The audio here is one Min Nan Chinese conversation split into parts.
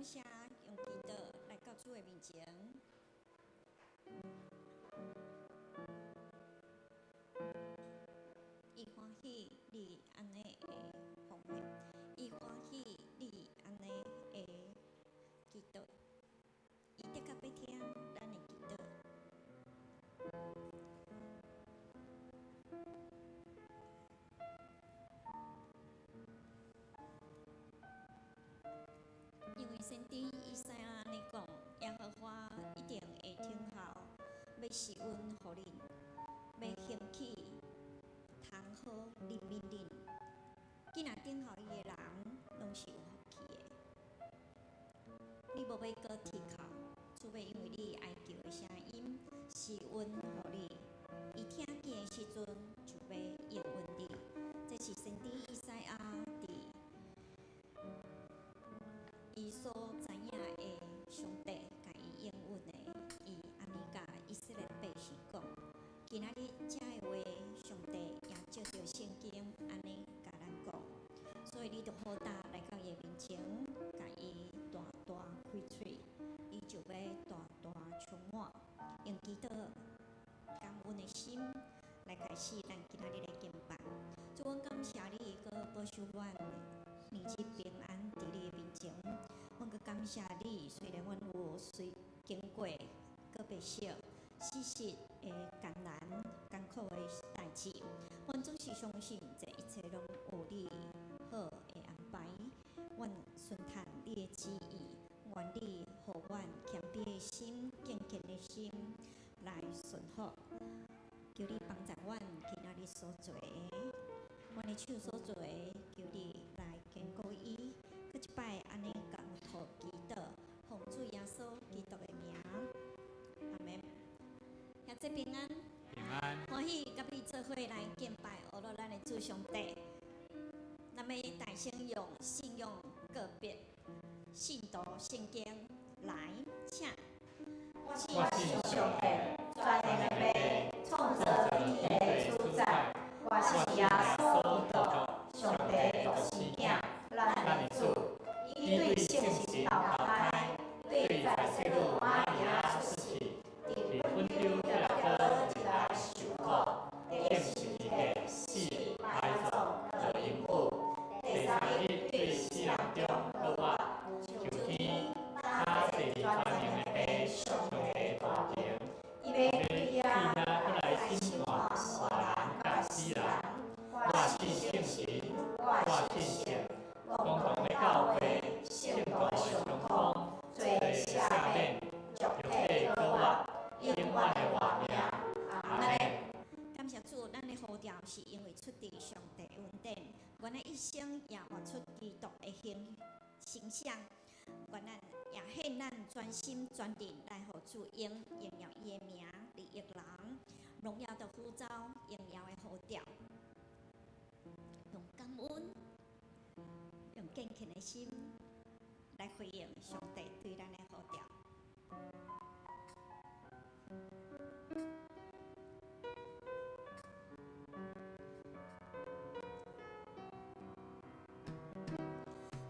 感謝，用祈禱來到主的面前。伊歡喜你按呢的奉獻，伊歡喜你按呢的祈禱，伊的確欲聽咱的祈禱。因為先知以賽亞按呢講，耶和華一定會聽候，欲施恩予恁，欲興起通好憐憫恁。囝若等候伊的人，攏是有福氣的。你無欲閣啼哭，主欲因為你哀求的聲音施恩予你。伊聽見的時陣，就欲應允你。這是先知以賽亞佇伊所知影的上帝共伊應允的，伊按呢共以色列百姓講。今仔日這个話，上帝也藉著聖經按呢共咱講，所以你著好膽來到伊的面前，共伊大大開喙，伊就欲大大充滿，用祈禱感恩的心來開始咱今仔日的敬拜。主，阮感謝你，閣保守阮年日平安佇你的面前。阮閣感謝你，雖然阮有隨經過個別小細細的艱難艱苦的代誌，阮總是相信這一切攏有你好的安排。阮順從你的旨意，願你予阮謙卑的心、敬虔的心來順服。求你幫助阮今仔日所做的，阮的手所做的，求你來堅固伊。閣一擺按呢交託祈禱，奉主耶穌基督的名，阿們。兄弟平安，平安，歡喜佮你做伙來敬拜阿羅咱的主上帝。咱欲大聲用信仰告白，信徒聖經來，請。我信上帝，全能的父，創造天地的主宰。我是耶穌基督，上帝的獨生囝，咱的主。伊對聖神投胎，對在洗女瑪利亞出世，佇本丟彼拉多入來受苦，釘十字架死埋葬落陰府，第三日對死人中復活，上天，他坐佇全能的父上帝大權，伊欲對遐來審判活人佮死人。我信聖神，我信聖公同的教會，聖徒的相通，罪的赦免，肉體的復活，永遠的活命。阿們。感謝主，咱的呼召是因為出自上帝恩典，願咱一生也活出基督的形形象，願咱也獻咱全心全力來予主用，榮耀伊的名，利益人，榮耀的呼召，榮耀的呼召，用感恩，用敬虔的心來回應上帝對咱的呼召。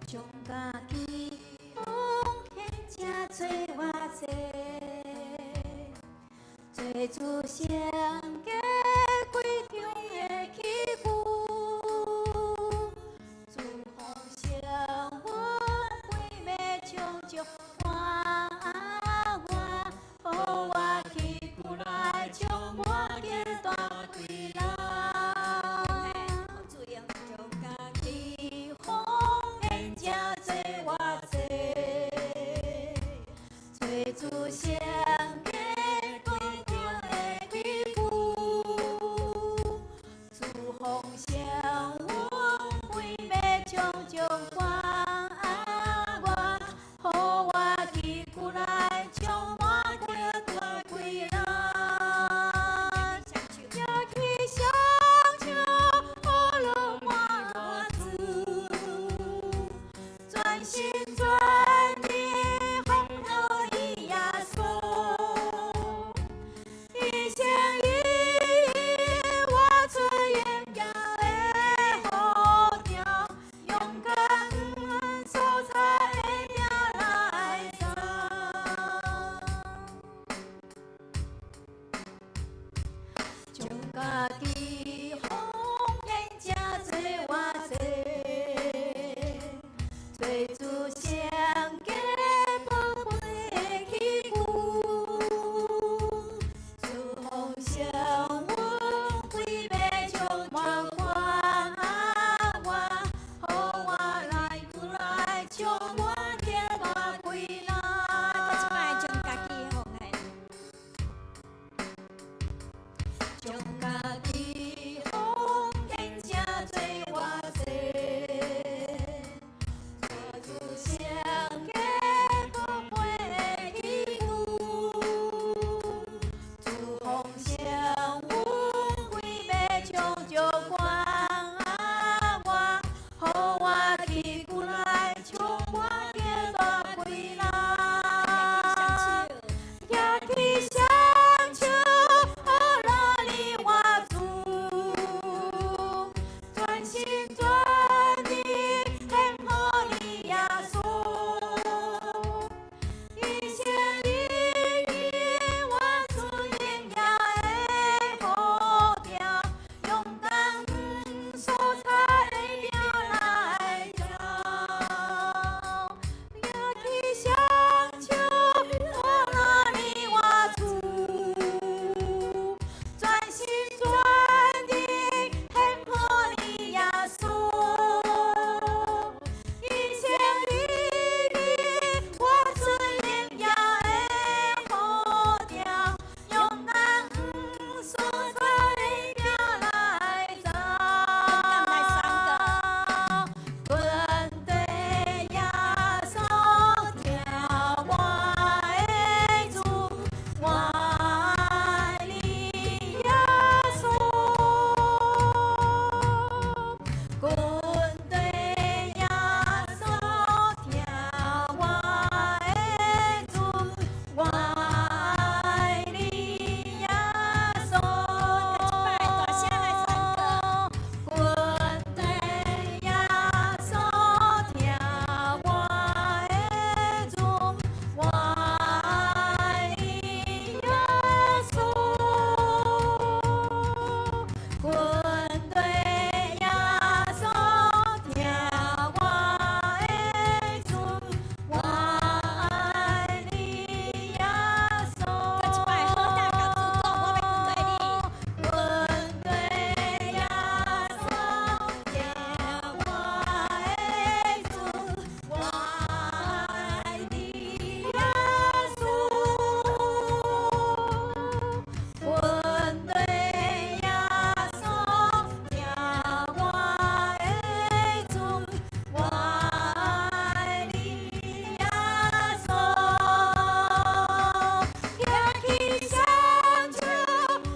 將家己奉獻這做活祭，做主聖潔貴重的器具，祝福聖阮規暝充足我我，予我器具來充滿激大歸來。主用將家己奉獻這做活祭，做主聖潔貴重的器具，祝福聖阮規暝充足我我，予我器具來充滿激大歸來。举起雙手，呼嚕滿主，全心全意奉托伊耶穌。家己奉獻成做活祭，做主聖潔寶貴的器具，主奉上阮規欲充滿我，予我來來充滿天大開來。閣一擺將家己奉獻。將家己奉獻成做活祭，做主聖潔寶貴的器具，主奉上阮規欲充足關我，予我器具來充滿天大開來。舉起雙手，予你我主，全心全意獻予你耶穌，一心一意活出榮耀的呼召，勇敢所差的拼來走。舉起雙手，予你我主，全心全意獻予你耶穌，一心一意活出榮耀的呼召，勇敢所差的拼來走。勇敢來三個。跟對耶穌聽我的主，我愛你耶穌。跟對耶穌聽我的主，我愛你耶穌。閣一擺大聲來三個。跟對耶穌聽我的主，我愛你耶穌。跟對耶穌聽我的主，我愛你耶穌。閣一擺好膽共主講，我欲跟隨你。跟對耶穌聽我的主，我愛你耶穌。跟對耶穌聽我的主，我愛你耶穌。舉起雙手，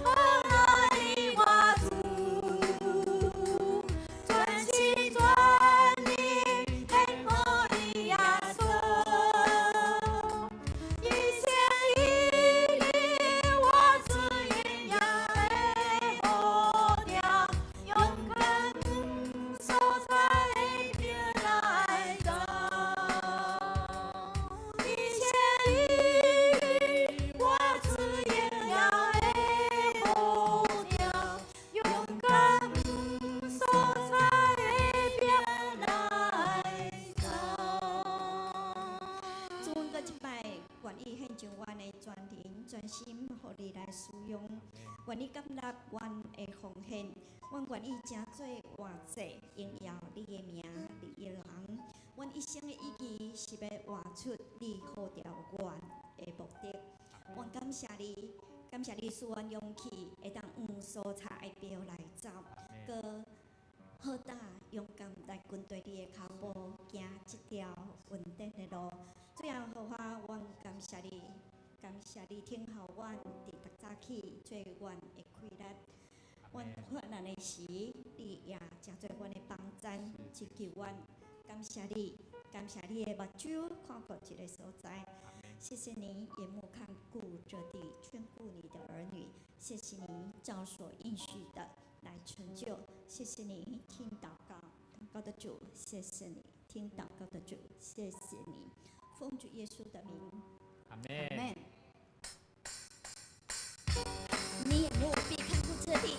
予你我主，全心全意獻予你耶穌，一心一意活出榮耀的呼召，勇敢所差的拼來走。一心一意活出榮耀的呼召，勇敢所差的拼來走。主，閣一擺願意獻上阮的全人全心，予你來使用。願意接納阮的奉獻，阮願意成做活祭，榮耀你的名，你的人。阮一生的意義是欲活出你呼召阮的目的。阮感謝你，感謝你賜阮勇氣，會當往所差的標來走，閣好膽勇敢來跟隨你的跤步，行這條穩定的路。主耶和華，阮感謝你，感謝你聽候阮佇逐早起做阮的氣力。阮困難的時，你也成做阮的幫贊，拯救阮。感謝你，感謝你的目睭看顧這個所在。謝謝你眼目看顧這地，眷顧你的兒女。謝謝你照所應許的來成就。謝謝你聽禱告，禱告的主，謝謝你聽禱告的主，謝謝你。奉主耶穌的名，阿阿門。門。你眼目必看顧這地。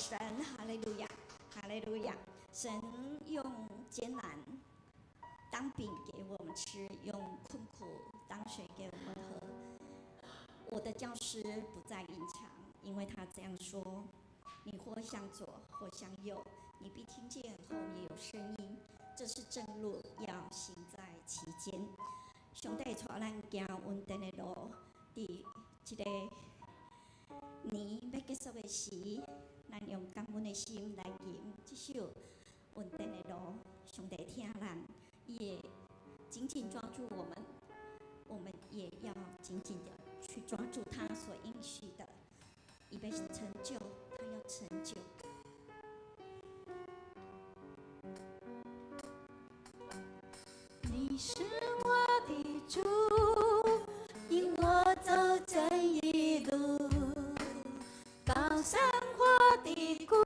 神，哈利路亞，哈利路亞。神用艱難當餅給我們吃，用困苦當水給我們喝。我的教師不再隱藏，因為他這樣說：你或向左，或向右，你必聽見後面有聲音，這是正路，要行在其間。上帝帶咱行穩定的路，佇這个年欲結束的時，咱用感恩的心來吟這首穩定的路。上帝疼咱，伊會緊緊抓住我們，我們也要緊緊的去抓住他所應許的，伊欲成就，他要成就。你是我的主，引我走正義路，高山或低谷，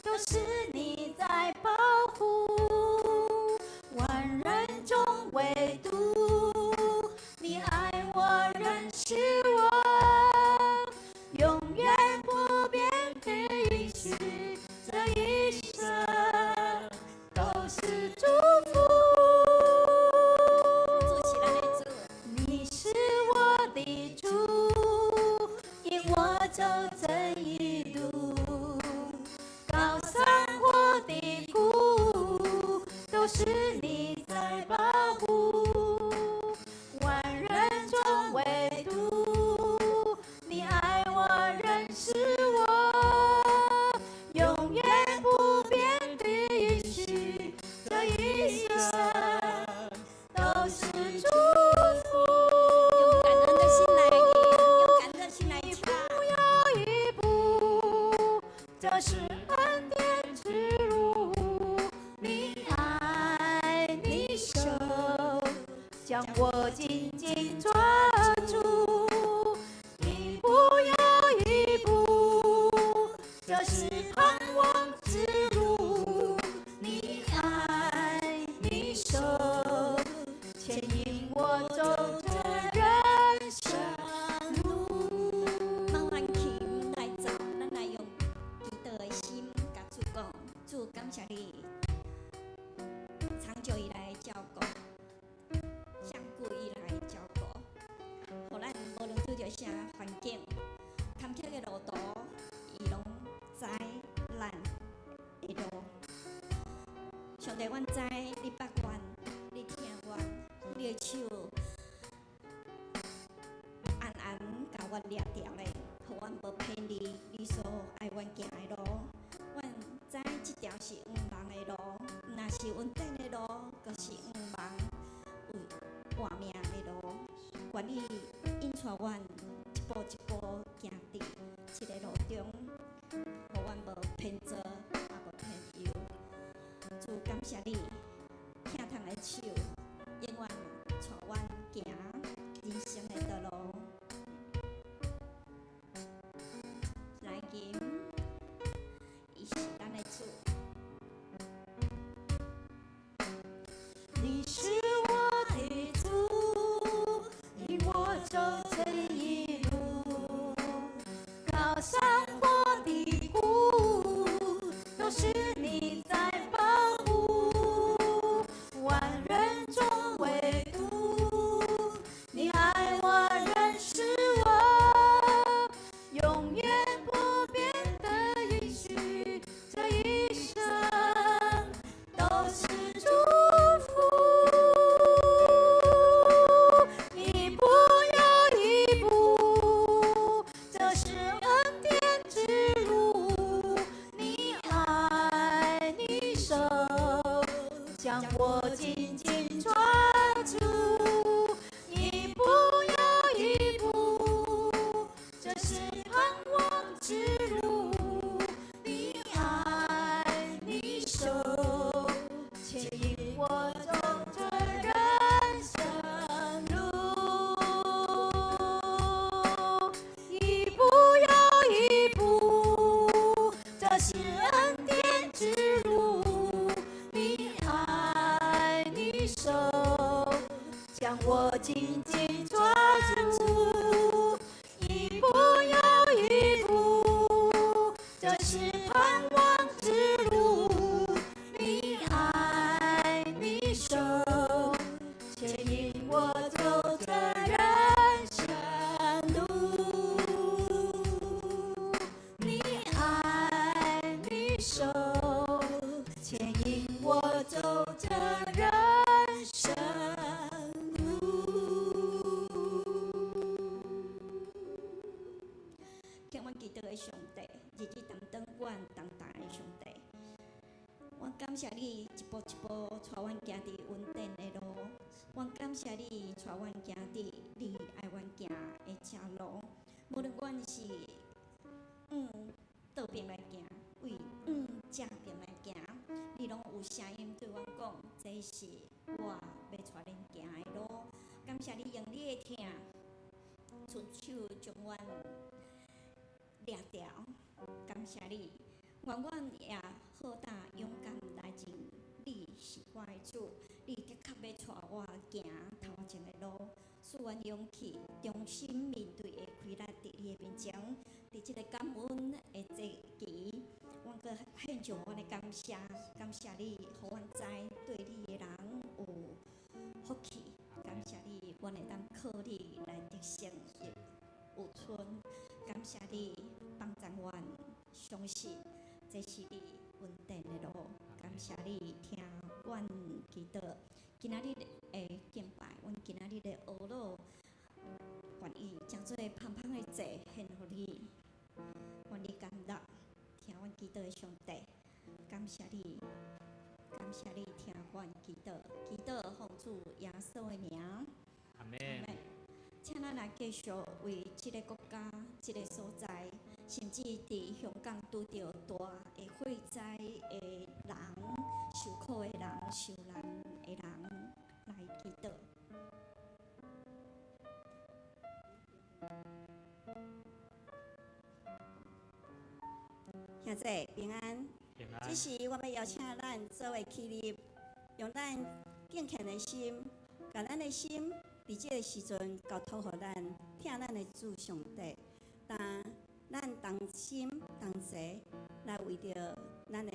都是你在保護。萬人中唯獨你愛我，認識我，永遠不變的應許，這一生都是祝福。主是咱的主，你是我的主，引我走正義路，高山或低谷，都是你在保護。萬人中唯獨你愛我，認識我，永遠不變的應許，這一生都是祝福。用感恩的心來吟，用感恩的心來唱。不要一步，這是恩典之路。你愛你手，將我緊緊抓住。一步又一步，這是盼望之路。你愛你手，牽引我走這人生路。慢慢琴來走，咱來用祈禱的心，共主講，主感謝你，長久以來照顧，長久以來照顧，予咱無論拄著啥環境，坎坷的路途，伊攏知咱的路。上帝，阮知你捌阮，你疼阮，你的手按按共阮掠牢咧，予阮無偏離你所愛阮行的路。阮知這條是向望的路，若是穩定的路，閣是向望有活命的路。願你引帶阮一步一步行佇這个路中，予阮無偏左，也無偏右。主感謝你，疼痛的手，永遠帶阮行人生的道路。來吟，伊是咱的主。你是我的主，引我走這一路，高山或低谷，都是你在保護。萬人中唯獨你愛我，認識我，永遠不變的應許，這一生都是祝福。一步又一步，這是恩典之路。你愛你手，將我緊緊抓住。一步又一步，這是盼望之路。你愛你手，牽引我走這人生路。一步又一步，這是恩典之路。你愛的上帝，日日担當阮重擔的上帝。阮感謝你一步一步帶阮行佇穩定的路，阮感謝你帶阮行佇你愛阮行的這路。無論阮是往倒邊來行，為往正邊來行，你攏有聲音對阮講，這是我欲帶恁行的路。感謝你用你的疼，伸手將阮掠牢。感謝你，願阮也好膽勇敢來認你是我的主，你的確欲帶我行頭前的路，賜阮勇氣，重新面對的困難佇你的面前，佇這个感恩的節期，阮閣獻上阮的感謝，感謝你，予阮知對你的人有福氣，感謝你，阮會當靠你來得勝有存，感謝你幫助阮相信這是你穩定的路，感謝你聽阮祈禱，今仔日的敬拜，阮今仔日的哀禱，願意將做芳芳的祭獻予你，願你甘納，聽阮祈禱的上帝，感謝你，感謝你聽阮祈禱，祈禱奉主耶穌的名。阿門。請咱來繼續為這个國家、這个所在，甚至佇香港拄著大的火災的人、受苦的人、受難的人來祈禱。兄弟平安。平安。這時我欲邀請咱做伙起立，用咱敬虔的心，共咱的心。佇這个時陣交託予咱疼咱的主上帝，但咱同心同齊來為著咱的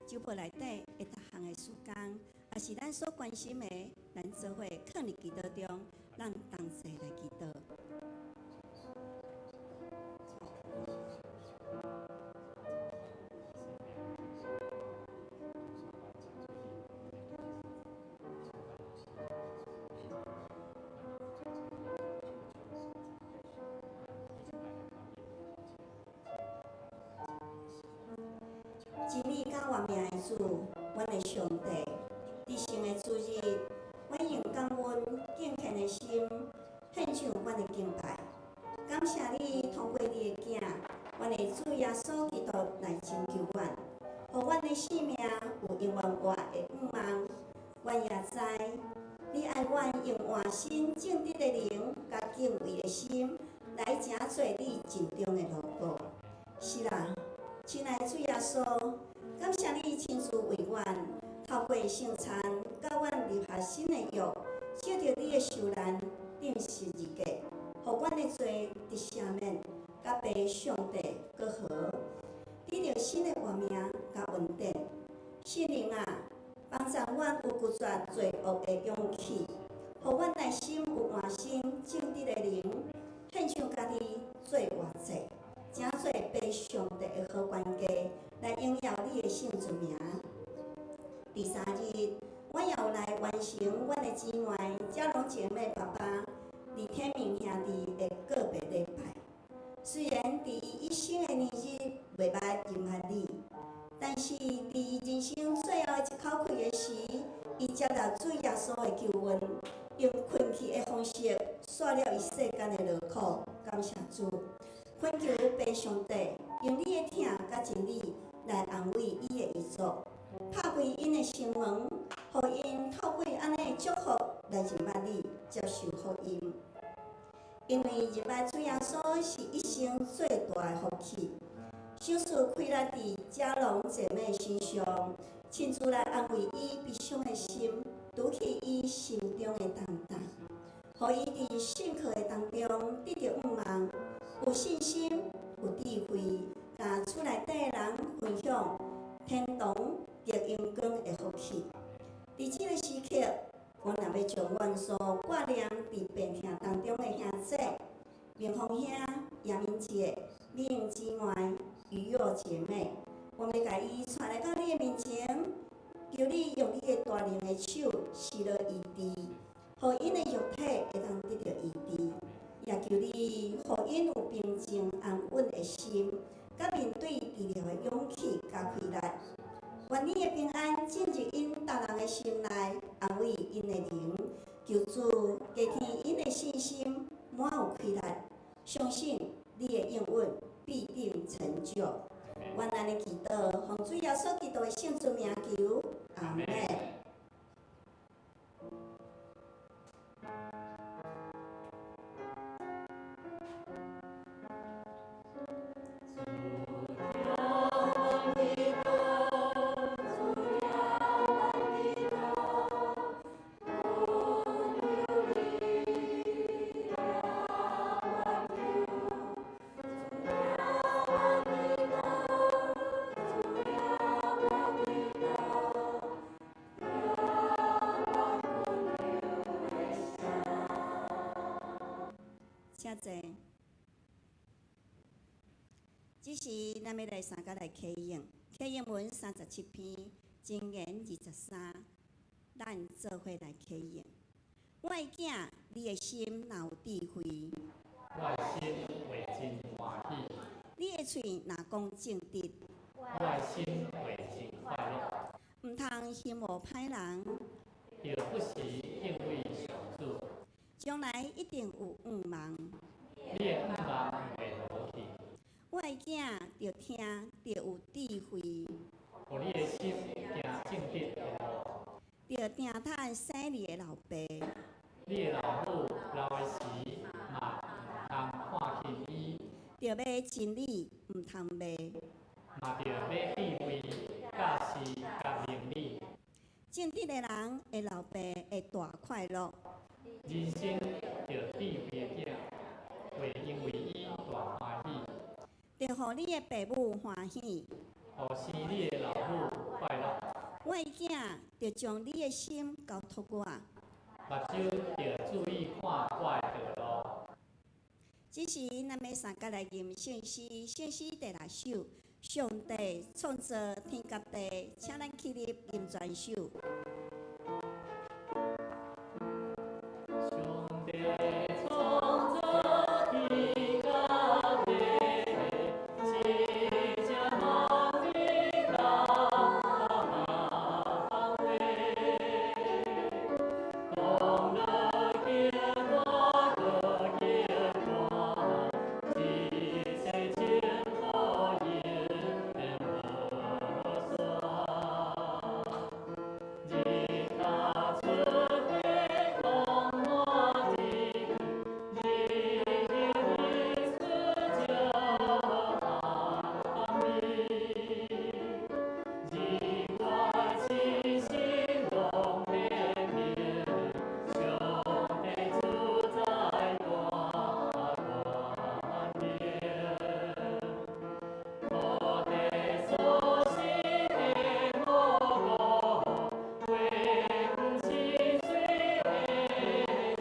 酒鋪內底的逐項的事工，也是咱所關心的，咱做伙囥佇祈禱中，咱同齊來祈禱。真美佮活命的主，阮的上帝，佇聖的主日，阮用感恩敬虔的心獻上阮的敬拜。感謝你通過你的囝，阮的主耶穌基督來拯救阮，予阮的性命有永遠活的盼望。阮也知你愛阮用換新正直的靈佮敬畏的心來成做你盡忠的奴僕。是啦，親愛的主耶穌，感謝你親自為阮透過聖餐，佮阮立下新的約，藉著你的受難釘十字架，予阮的罪得赦免，佮父上帝閣和，得著新的活命佮恩典。聖靈啊，幫助阮有拒絕罪惡的勇氣，予阮內心有換新正直的靈，獻上家己做活祭，成做父上帝的好管家，來榮耀你的聖尊名。第三日，阮也有來完成阮的姊妹嘉龍姐妹爸爸李天明兄弟的告別禮拜。雖然佇伊一生的年日袂捌認捌你，但是佇伊人生最後一口氣的時，伊接納主耶穌的救恩，用困去的方式煞了伊世間的勞苦。感謝主，懇求父上帝用你的疼佮真理來安慰伊的遺族，拍開𪜶的心門，予𪜶透過按呢的祝福來認捌你，接受福音。因為認捌主耶穌是一生最大的福氣。賞賜開來佇嘉龍姐妹身上，親自來安慰伊悲傷的心，除去伊心中的重擔，予伊佇信靠的當中得著盼望，有信心、有智慧，共厝內底的人分享天堂得榮光的福氣。佇這个時刻，阮也欲將阮所掛念佇病痛當中的兄姊明峰兄、楊明姐、美英姊妹、余若姐妹，我欲共伊帶來到你的面前，求你用你的大能的手施落醫治，予𪜶的肉體會當得著醫治，也求你予𪜶有平靜安穩的的心，佮面對治療的勇氣佮氣力。願你的平安進入𪜶逐人的心內，安慰𪜶的靈，求主加添𪜶的信心，滿有氣力，相信你的應允必定成就。阮按呢祈禱，奉主耶穌基督的聖尊名求，阿們。請坐。這時，咱欲來三佮來啟應，啟應文37篇，箴言23，咱做伙來啟應。我的囝，你的心若有智慧，我的心會真歡喜；你的喙若講正直，我的心會真快樂。毋通羨慕歹人，著不時敬畏上主。將來一定有向望。你的向望袂無去。我的囝，著聽，著有智慧，予你的心行正直的路。著聽趁生你的老爸。你的老母老的時嘛毋通看輕伊。著買真理，毋通賣。嘛著買智慧、教示佮明理。正直的人的老爸會大快樂。人生著智慧的囝，會因為伊大歡喜。著予你的爸母歡喜。予生你的老母快樂。我的囝，著將你的心交託我。目睭著注意看我的道路。這時，咱欲三佮來吟聖詩，聖詩第六首，上帝創造天佮地，請咱起立吟全首。上帝創造天佮地，一隻蠓仔甲蜂話，講落經大，閣經大，一世情苦永無煞。日頭出地光滿日，日日日出照暗暝。日月星星拢免明，上帝主宰大光明。土地所生的五穀，花園青翠的樹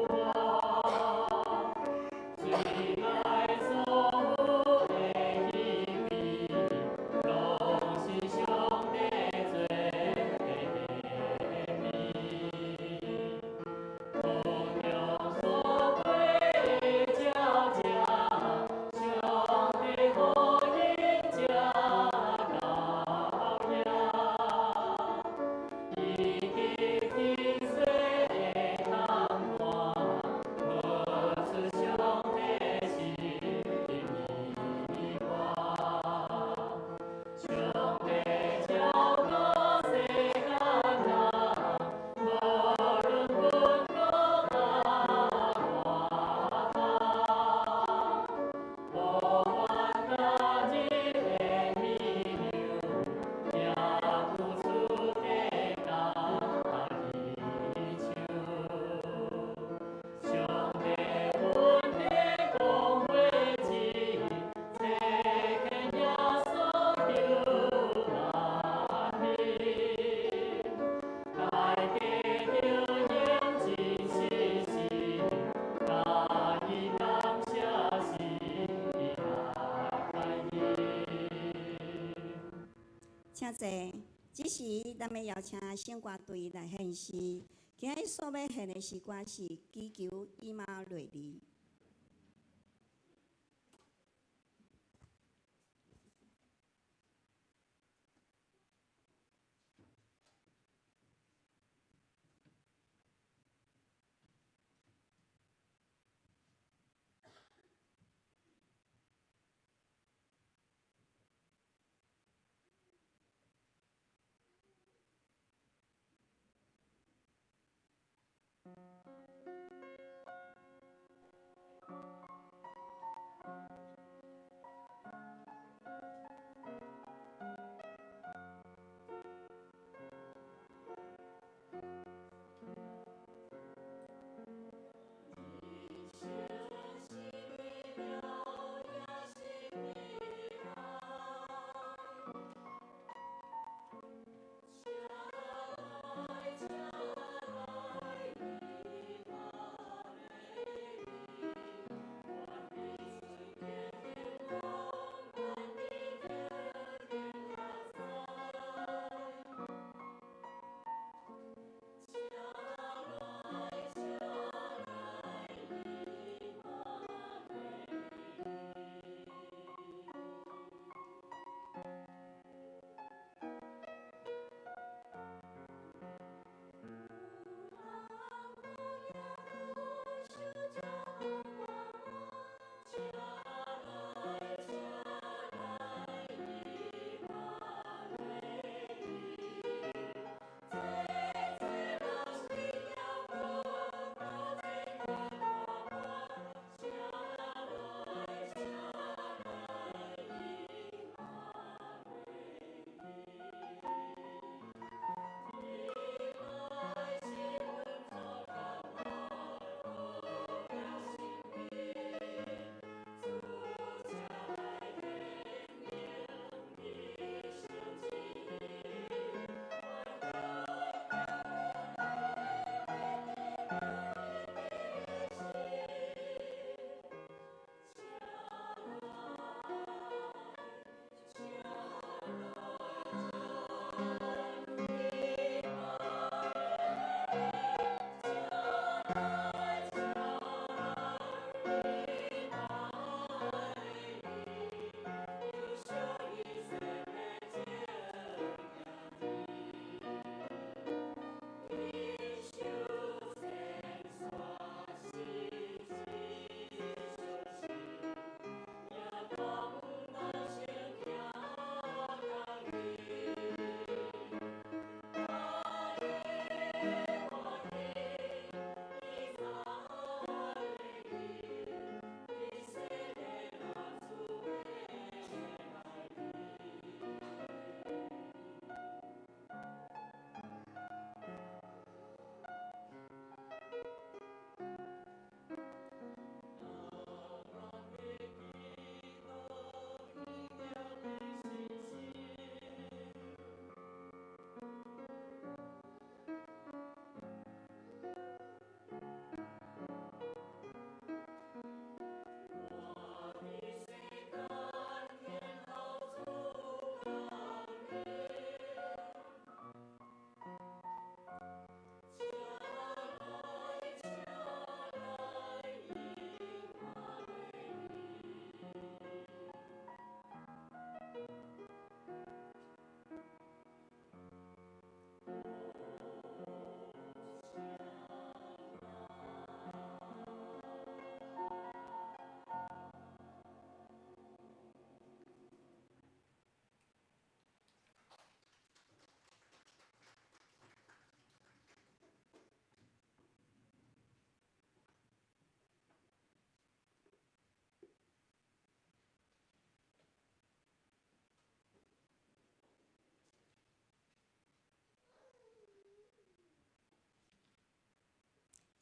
木，水內所有的魚味，攏是上帝做的物。空中所飛的鳥只，上帝予𪜶食到營。以及天細的窗看，無出上帝心意外。上帝照顧世間人，無論阮國啊外邦，無管今日的物量，也有出地共伊唱。上帝恩典講話子，差遣耶穌救萬民。大家著用真實心，共伊感謝是愛伊。請坐。這時，咱欲邀請聖歌隊來獻詩。今日所欲獻的詩歌是《祈求以馬內利》。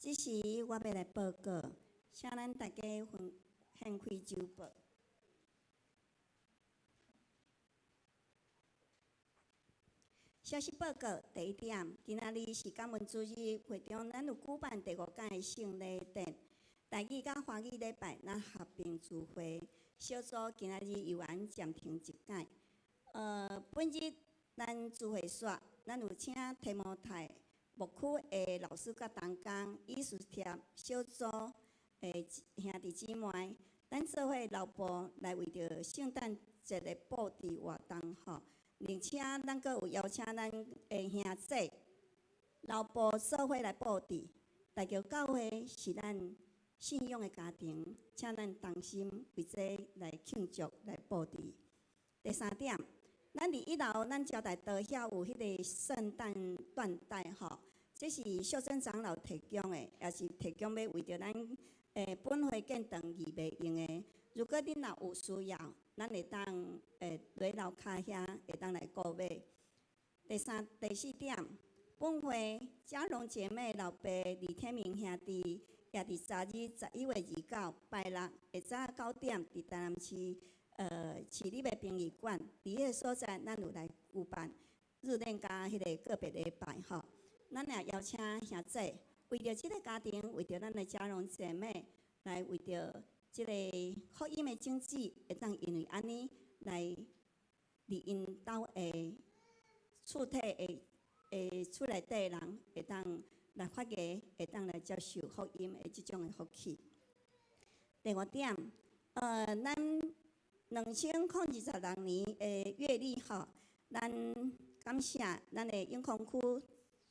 這時我欲來報告，請咱大家分掀開週報。消息報告第一點，今仔日是感恩主日，會中咱有舉辦第五屆的聖禮典。台語佮華語禮拜，咱合併聚會。小組今仔日猶原暫停一擺。本日咱聚會所，咱有請提摩太牧區的老師佮同工，以斯帖小組的兄弟姊妹，咱做伙留步來為著聖誕節的布置活動吼，而且咱閣有邀請咱的兄姊留步做伙來布置。大橋教會是咱信仰的家庭，請咱同心為這來慶祝、來布置。第三點，咱佇一樓，咱招待桌遐有彼个聖誕緞帶吼，這是秀珍長老提供的，也是提供欲為著咱本會建堂預備用的。如果恁若有需要，咱會當佇樓跤遐會當來購買。第三、第四點，本會嘉榮姐妹老爸李天明兄弟，也佇昨日11月29拜六下早9點，佇台南市市立的殯儀館，佇彼个所在，咱有來舉辦入殮佮彼个告別禮拜吼。咱也邀請兄姊，為著這个家庭，為著咱的嘉榮姐妹，來為著這个福音的種子，會當因為按呢來佇𪜶兜的厝體的的厝內底人，會當來發芽，會當來接受福音的這種的福氣。第五點，咱2026年的月曆吼，咱感謝咱的永康區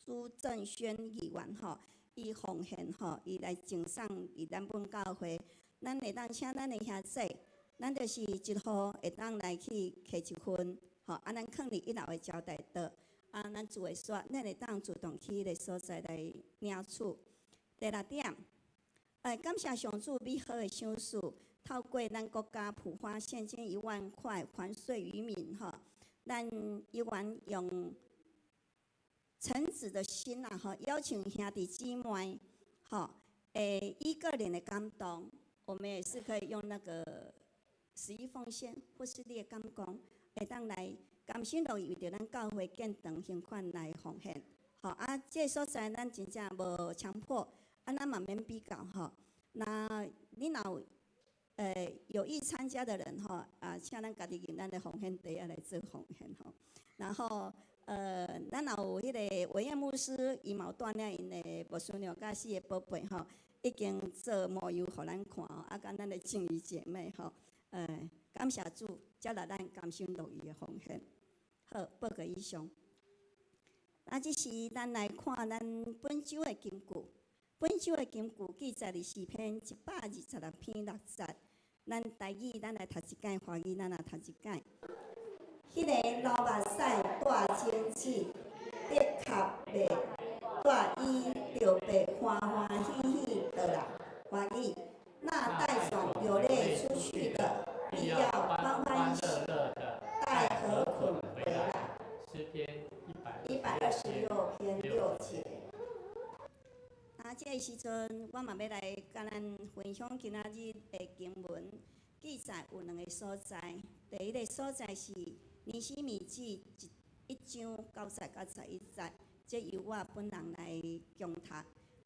朱正軒議員吼，伊奉獻吼，伊來贈送佇咱本教會，咱會當請咱的兄姊，咱就是一戶會當來去摕一份，吼，啊，咱囥佇一樓的招待桌，啊，咱聚會所，咱會當自動去彼个所在來領取。第六點，感謝上主美好的賞賜，透過咱國家普發現金1萬塊還稅於民，吼，咱猶原用誠摯的心啊，吼，邀請兄弟姊妹，吼，依個人的感動，我們也是可以用那個十一奉獻，或是你的感動，會當來甘心樂意為著咱教會建堂捐款來奉獻，吼，啊，這个所在咱真正無強迫，啊，咱嘛免比較，吼。那你若有有意參加的人，吼，啊，請咱家己用咱的奉獻袋仔來做奉獻，吼。然後，咱若有彼个偉業牧師，伊嘛有帶領𪜶的牧師娘佮四个寶貝吼，已經做模樣予咱看哦，啊，佮咱的靜怡姐妹吼，感謝主，接納咱甘心樂意的奉獻。好，報告以上。啊，這時咱來看咱本週的金句。本週的金句記載佇詩篇126篇6節。咱台語咱來讀一擺，華語咱來讀一擺。彼个流目屎帶種子，的確袂帶伊著必歡歡喜喜倒來。華語，那帶種流淚出去的，必要歡歡喜樂帶禾捆回來。詩篇 126篇6節。啊，這個時陣，我嘛欲來佮咱分享今仔日的經文記載有兩个所在。第一个所在是尼希米記一章9節到11節，這由我本人來恭讀。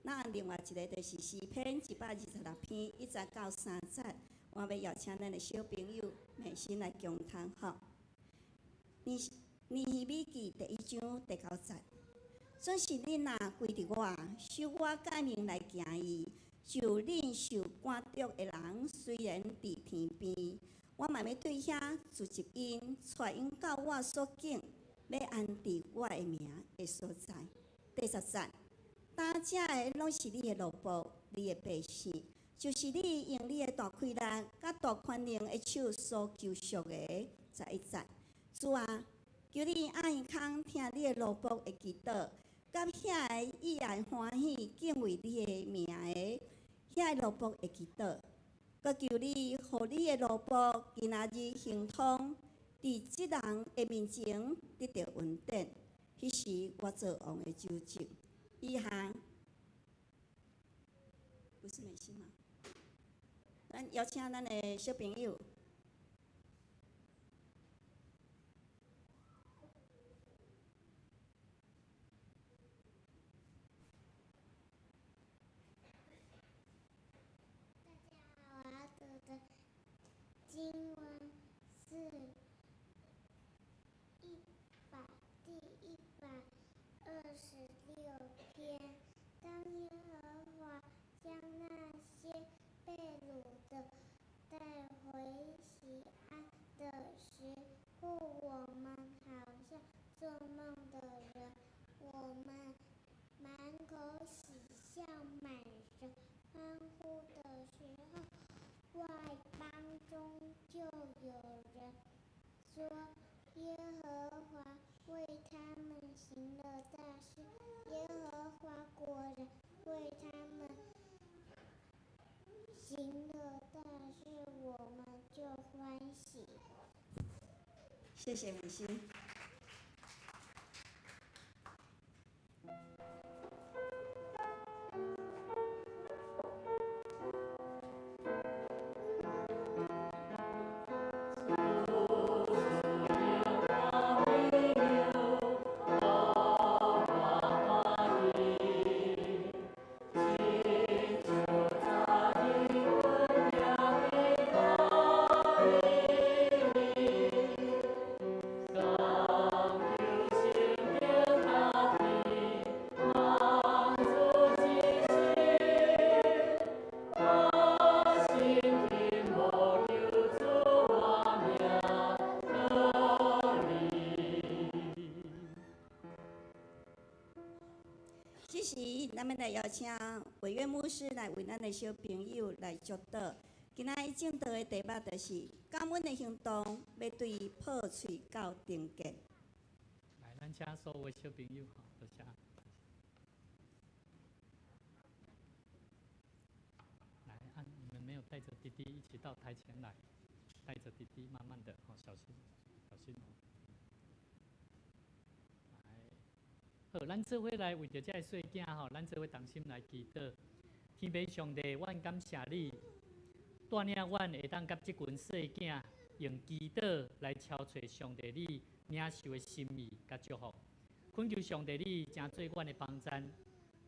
那另外一个就是詩篇126篇1節到3節，我欲邀請咱的小朋友美心來恭讀吼。尼尼希米記第一章第9節。準是恁若歸佇我，守我誡命來行伊，就忍受趕逐的人，雖然佇天邊，我嘛欲對遐聚集𪜶，帶𪜶到我所揀欲安置我的名的所在。第10節，擔遮的攏是你的奴僕，你的百姓，就是你用你的大氣力、佮大權能的手所救贖的。11節，主啊，求你掩耳孔聽你的奴僕的祈禱。佮遐个以愛歡喜敬畏你的名的遐个奴僕的祈禱，閣求你予你的奴僕今仔日亨通，佇這人的面前得著恩典。彼時我做王的酒政。以下不是美心嗎？咱邀請咱的小朋友。大家好，我要讀的經文是第126篇。當耶和華將那些被擄的帶回錫安的時候，我們好像做夢的人，我們滿口喜笑，滿舌歡呼的時候，外邦中就有人說：耶和華為他們行了大事，耶和華果然為他們行了大事，我們就歡喜。謝謝美心。這時，咱們來邀請委員牧師來為咱的小朋友來祝禱。今仔日證道的題目就是感恩的行動，欲對破喙到終結。來，咱請所有的小朋友，多謝。來，啊，你們沒有帶着弟弟一起到台前來，帶着弟弟慢慢的，好，小心，小心哦。好，咱做伙來為著這个細囝吼，咱做伙同心來祈禱。天父上帝，阮感謝你，帶領阮會當佮這群細囝用祈禱來敲揣上帝你領受的心意佮祝福。懇求上帝你成做阮的幫贊，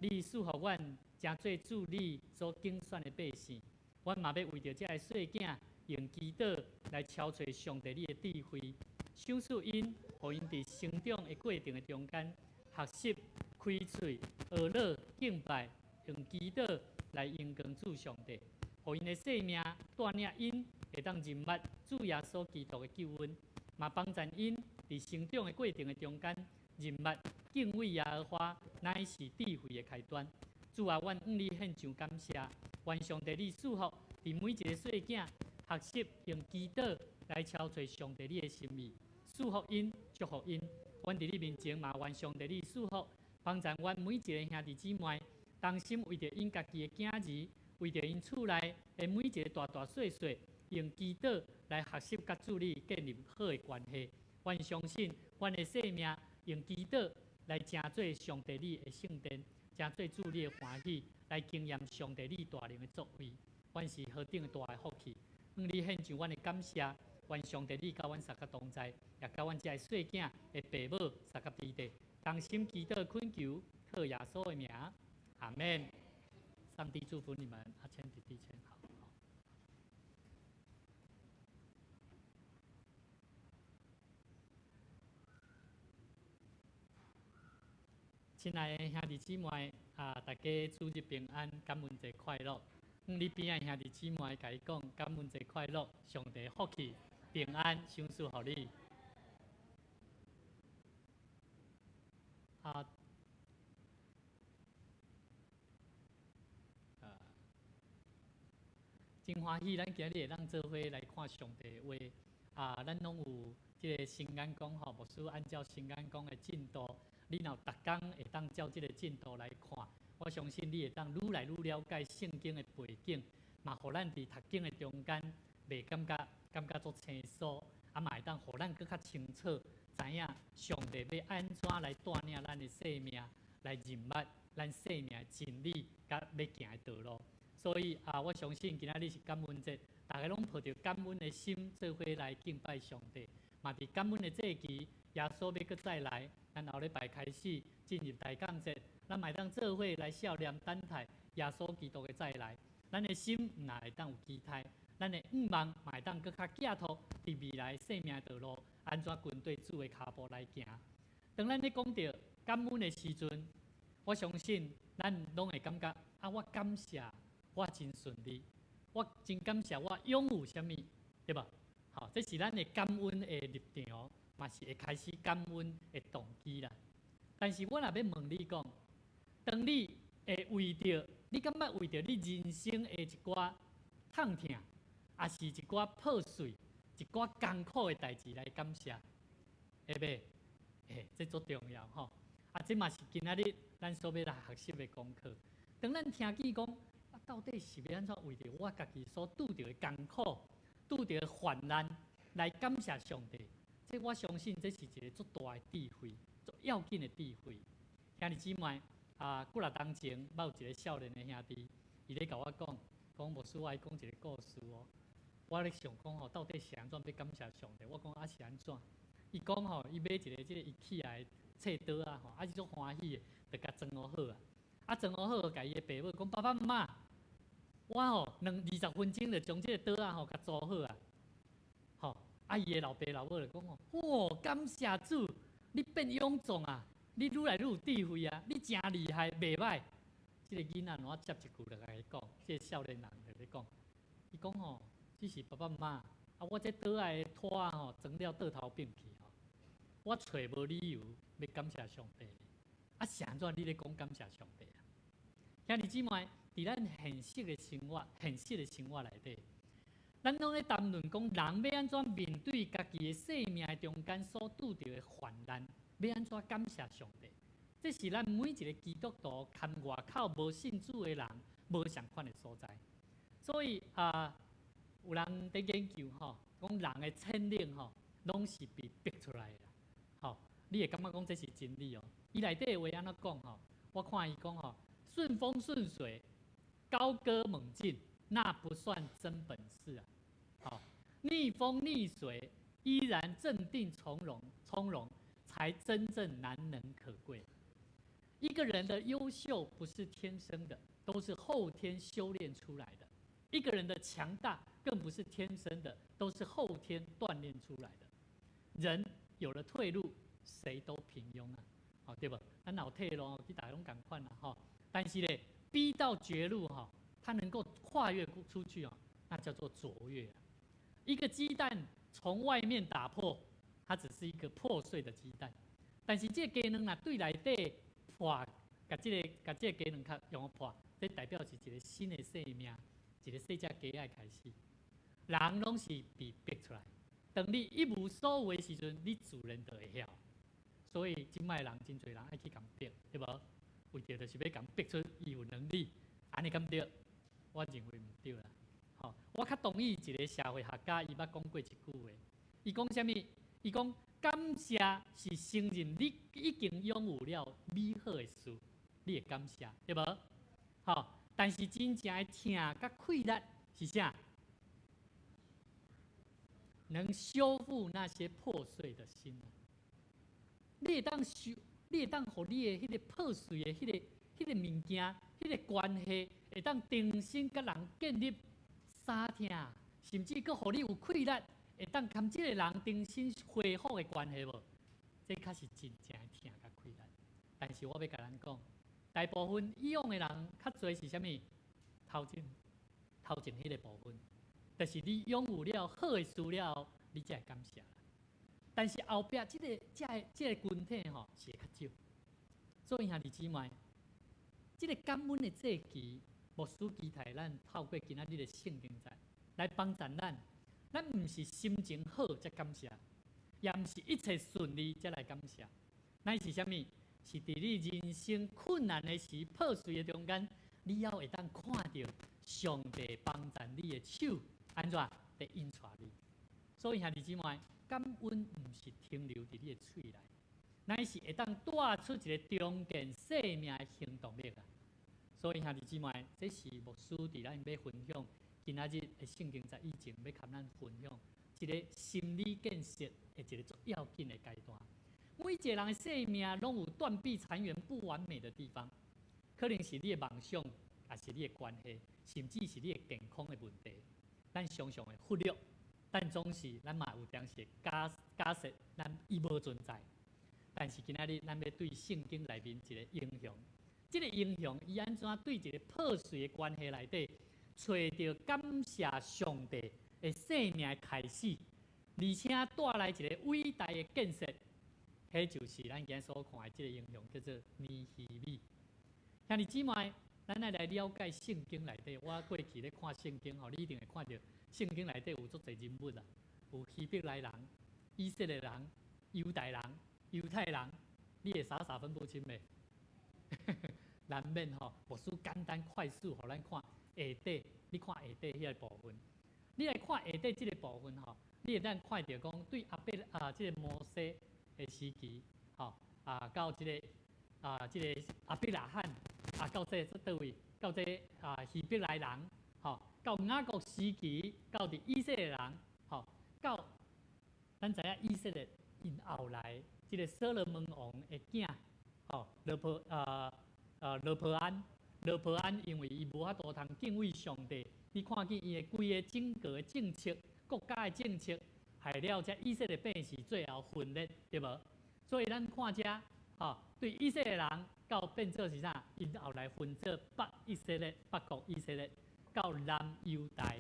你賜予阮成做主你所揀選的百姓。阮嘛欲為著這个細囝用祈禱來敲揣上帝你的智慧，賞賜𪜶，予𪜶佇成長的過程的中間，學習開喙、學樂、敬拜，用祈禱來榮光主上帝，予𪜶的生命帶領𪜶會當認捌主耶穌基督的救恩，嘛幫助𪜶佇成長的過程的中間認捌敬畏耶和華乃是智慧的開端。主啊，阮向你獻上感謝，願上帝你賜福佇每一個細囝學習用祈禱來敲揣上帝你的心意，賜福𪜶，祝福𪜶。阮佇你面前嘛，願上帝你賜福，幫助阮每一個兄弟姊妹，同心為著𪜶家己的囝兒，為著𪜶厝內的每一個大大細細，用祈禱來學習佮主你建立好的關係。阮相信，阮的生命用祈禱來成做上帝你的聖殿，成做主你的歡喜，來經驗上帝你大能的作為。阮是何等的大的福氣！向你獻上阮的感謝。願上帝你佮阮三個同在，也佮阮這个細囝的爸母三個弟弟，同心祈禱懇求，靠耶穌的名，阿們。上帝祝福你們，阿千弟弟千好。親愛的兄弟姊妹啊，大家主日平安，感恩節快樂。向你邊仔兄弟姊妹，共伊講感恩節快樂，上帝福氣平安，賞賜予你。啊，真歡喜，咱今日會當做伙來看上帝的話。啊，咱攏有這個新眼光吼，牧師按照新眼光的進度，你若逐工會當照這個進度來看，我相信你會當愈來愈了解聖經的背景，嘛，予咱佇讀經的中間，袂感覺足生疏，啊嘛會當予咱閣較清楚，知影上帝欲按怎來帶領咱的生命，來認捌咱生命的真理，佮欲行的道路。所以啊，我相信今仔日是感恩節，大家攏抱著感恩的心，做伙來敬拜上帝。嘛，佇感恩的節期，耶穌欲閣再來，咱後禮拜開始進入大降節，咱嘛會當做伙來數念等待耶穌基督的再來。咱的心毋但會當有期待，咱的願望嘛會當閣較寄託佇未來生命道路，按怎跟綴主的跤步來行。當咱咧講著感恩的時陣，我相信咱攏會感覺啊，我感謝我真順利，我真感謝我擁有啥物，對無？好，這是咱的感恩的立場，嘛是會開始感恩的動機啦。但是我若欲問你講，當你會為著你感覺為著你人生的一寡痛疼，抑是一寡破碎、一寡艱苦的代誌來感謝，會袂？嘿，這足重要吼。啊，這嘛是今仔日咱所欲來學習的功課。當咱聽見講，啊，到底是欲按怎為著我家己所拄著的艱苦、拄著的患難來感謝上帝？這我相信這是一个足大的智慧，足要緊的智慧。兄弟姊妹，啊，幾若冬前，捌有一个少年的兄弟，伊咧共我講，講牧師，我愛講一个故事哦。我咧想講吼，到底是按怎欲感謝上帝？我講啊是按怎？伊講吼，伊買一个這个 IKEA 的冊桌仔吼，啊伊足歡喜的，就共裝好啊。啊裝好，共伊的爸母講，爸爸媽媽，我吼兩二十分鐘就將這个桌仔吼共組好啊。吼，啊伊的老爸老母就講吼，哇，感謝主，你變勇壯啊！你愈來愈有智慧啊！你誠厲害，袂䆀。這个囡仔攏接一句就共伊講，這个少年人就咧講，伊講吼，只是爸爸媽媽，啊我這桌仔的拖仔吼裝了倒頭變去吼，我揣無理由欲感謝上帝。啊是按怎你咧講感謝上帝啊？兄弟姊妹，佇咱現實的生活、現實的生活內底，咱攏咧談論講人欲按怎面對家己的生命的中間所拄著的患難，欲按怎感謝上帝？這是咱每一个基督徒佮外口無信主的人無仝款的所在。所以啊，有人佇研究吼，講人的潛能吼，攏是被逼出來的。吼，你會感覺講這是真理哦？伊內底的話按怎講吼？我看伊講吼，順風順水，高歌猛進，那不算真本事啊。好，逆風逆水，依然鎮定從容，從容才真正難能可貴。一個人的優秀不是天生的，都是後天修煉出來的。一個人的強大更不是天生的，都是後天鍛煉出來的。人有了退路，誰都平庸啊，好對無？咱有退路，去大家攏仝款啦，吼。但是咧，逼到絕路哈，他能夠跨越出去哦，那叫做卓越。一個雞蛋從外面打破，它只是一個破碎的雞蛋。但是這個雞卵若對內底破，共這个共這个雞卵殼用破，這代表是一个新的生命，一个細隻雞仔開始。人攏是被逼出來，當你一無所有的時陣，你自然就會曉。所以這擺人真濟人愛去共逼，對無？為著就是欲共逼出伊有能力，按呢敢對？我認為毋對啦。吼，我較同意一个社會學家，伊捌講過一句話，伊講啥物？伊講感謝是承認你已經擁有了美好的事，你會感謝，對無？吼，但是真正的疼佮氣力是啥？能修復那些破碎的心。你會當修，你會當予你的彼个破碎的彼个物件，彼个關係，會當重新佮人建立相疼，甚至閣予你有氣力，會當佮這个人重新恢復的關係無？這較是真正的疼佮氣力。但是我欲共咱講，大部分以往的人較濟是啥物？頭前頭前彼个部分，就是你擁有了好的事了後，你才會感謝。但是後壁這个、這个、這个群體吼是會較少。所以兄弟姊妹，這个感恩的節期，牧師期待咱透過今仔日的聖經節來幫助咱。咱毋是心情好才感謝，也毋是一切順利才來感謝。乃是啥物？是佇你人生困難的時、破碎的中間，你猶會當看著上帝幫助你的手，按怎佇引帶你。所以兄弟姊妹，感恩毋是停留佇你的喙內，乃是會當帶出一个重建生命的行動力啊！所以兄弟姊妹，這是牧師佇咱欲分享今仔日的聖經節以前，欲共咱分享一个心理建設的一个足要緊的階段。每一個人的生命攏有斷壁殘垣、不完美的地方，可能是你的夢想，抑是你的關係，甚至是你的健康的問題。咱常常會忽略，但總是咱嘛有當時假設咱伊無存在。但是今仔日咱欲對聖經內面一個英雄，這个英雄伊按怎對一个破碎的關係內底，揣著感謝上帝的生命的開始，而且帶來一个偉大的建設，彼就是咱今仔所看的這个英雄，叫做尼希米。兄弟姊妹，咱愛來了解聖經內底。我過去咧看聖經吼，你一定會看著聖經內底有足濟人物啊，有希伯來人、以色列人、猶大人、猶太人，你會傻傻分不清袂？難免吼，牧師簡單快速予咱看下底，你看下底彼个部分，你來看下底這个部分吼，你會當看著講對亞伯啊，這个摩西的時期，吼啊，到這个啊，這个亞伯拉罕啊，到這佗位，到這啊希伯來人，吼，到雅各時期，到佇以色列人，吼，到咱知影以色列𪜶後來這个所羅門王的囝，吼，羅波安，羅波安因為伊無法度通敬畏上帝，你看見伊的規个整個的政策，國家的政策，害了這以色列百姓最後分裂，對無？所以咱看這，吼，對以色列人到變做是啥？𪜶後來分做北以色列、北國以色列，到南猶大，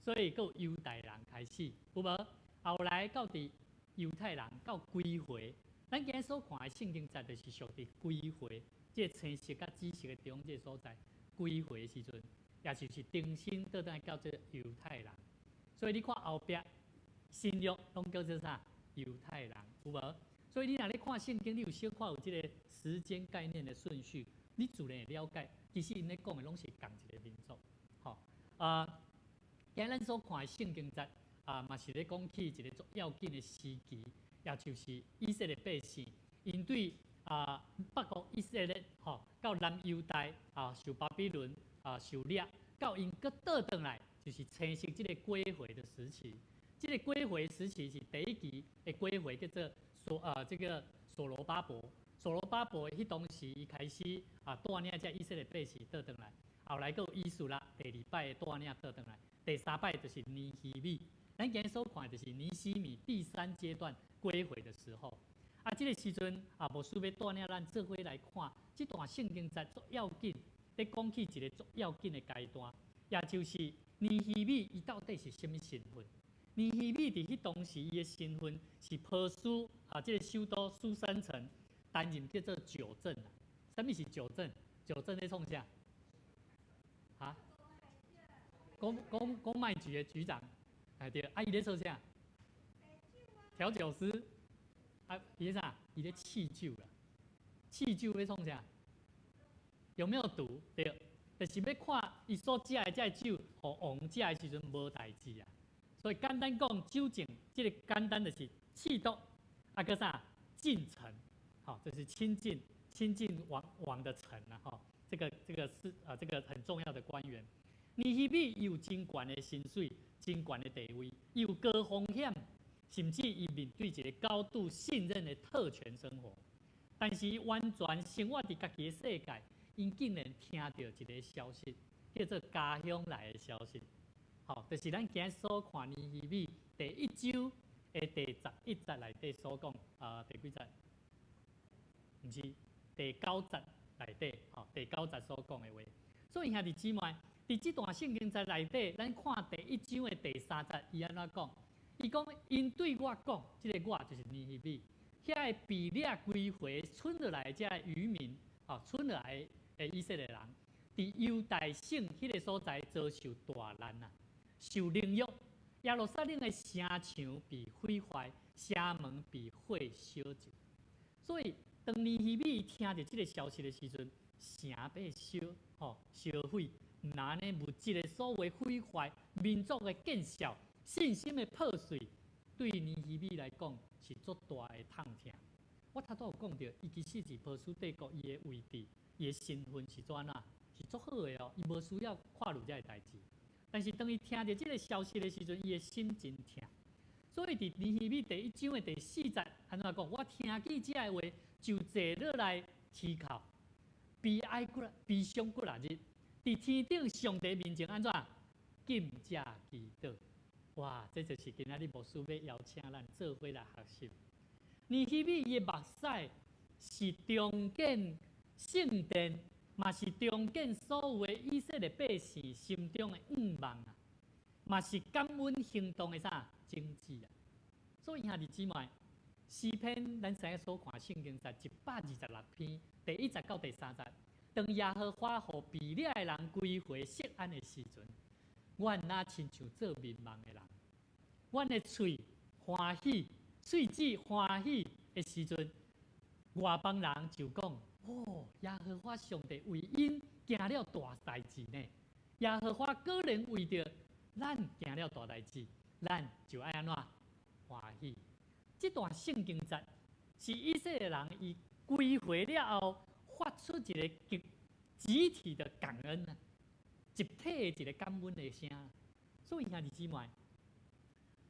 所以閣有猶大人開始，有無？後來到佇猶太人到歸回，咱今仔所看的聖經節就是屬佇歸回，這個青色佮紫色的中這个所在，歸回的時陣，也就是重新倒轉來到這个猶太人。所以你看後壁新約攏叫做啥？猶太人，有無？所以你若咧看聖經，你有小可有這个時間概念的順序，你自然會了解，其實𪜶咧講的攏是仝一个民族。吼啊，今仔咱所看的聖經節啊，嘛是咧講起一个足要緊的時期，也就是以色列百姓，𪜶對啊北國以色列吼，到南猶大啊受巴比倫啊受掠，到𪜶閣倒轉來，就是青色這个歸回的時期。這个歸回時期是第一期的歸回，叫做這个所羅巴伯。所羅巴伯彼當時伊開始啊帶領這以色列百姓倒轉來，後來閣有以斯拉第二擺的帶領倒轉來，第三擺就是尼希米。咱今仔所看的就是尼希米第三階段歸回的時候。啊，這个時陣啊，牧師欲帶領咱做伙來看這段聖經節足要緊，咧講起一个足要緊的階段，也就是尼希米伊到底是啥物身份？尼希米佇彼當時伊的身份是波斯啊，這个首都書珊城擔任叫做酒政啊。啥物是酒政？酒政咧創啥？哈？公賣局的局長，哎對，啊伊咧做啥？調酒師。啊，伊咧啥？伊咧試酒啦。試酒欲創啥？有沒有毒？對，就是欲看伊所食的這个酒，予王食的時陣無代誌啊。所以簡單講，酒政這个簡單就是試毒，啊閣啥近臣，吼，就是親近王的臣啊，吼，這個是啊，這個很重要的官員。尼希米伊有真懸的薪水，真懸的地位，伊有高風險，甚至伊面對一个高度信任的特權生活。但是伊完全生活佇家己的世界，𪜶竟然聽著一个消息，叫做家鄉來的消息。吼，就是咱今仔所看尼希米第一章的第11節內底所講，啊，第幾節？毋是第九節內底，吼，第九節所講的話。所以兄弟姊妹，佇這段聖經節內底，咱看第一章的第三節，伊按怎講？伊講，𪜶對我講，這个我就是尼希米，遐个被掠歸回賰落來的這个漁民，吼，賰落來的以色列人，佇猶大省彼个所在遭受大難啊！受凌辱，耶路撒冷的城牆被毀壞，城門被火燒盡。所以，當尼希米聽著這个消息的時陣，城被燒，吼燒毀，毋但按呢物質的所謂毀壞，民族的見笑，信心的破碎，對尼希米來講是足大的痛疼。我頭拄有講著，伊其實是波斯帝國伊的位置，伊的身份是怎樣？是足好的哦，伊無需要看慮這个代誌。但是當伊聽著這个消息的時陣，伊的心真疼。所以佇尼希米第一章的第四節，按怎講？我聽見這个話，就坐落來啼哭，悲哀幾悲傷幾若日。佇天頂上帝面前按怎？禁食祈禱。哇！這就是今仔日牧師欲邀請咱做伙來學習。尼希米伊的目屎是重建聖殿，嘛是重建所有的以色列百姓心中的願望啊，嘛是感恩行動的啥種子啊。所以兄弟姊妹，詩篇咱知影所看聖經在126篇第一節到第三節，當耶和華予被掠的人歸回錫安的時陣，阮若親像做眠夢的人，阮的喙歡喜，喙舌歡喜的時陣，外邦人就講：哦，耶和華上帝為𪜶行了大代誌呢！耶和華果然為著咱行了大代誌，咱就愛按怎歡喜。這段聖經節是以色列人伊歸回了後，發出一个集集體的感恩啊，集體的一个感恩的聲。所以兄弟姊妹，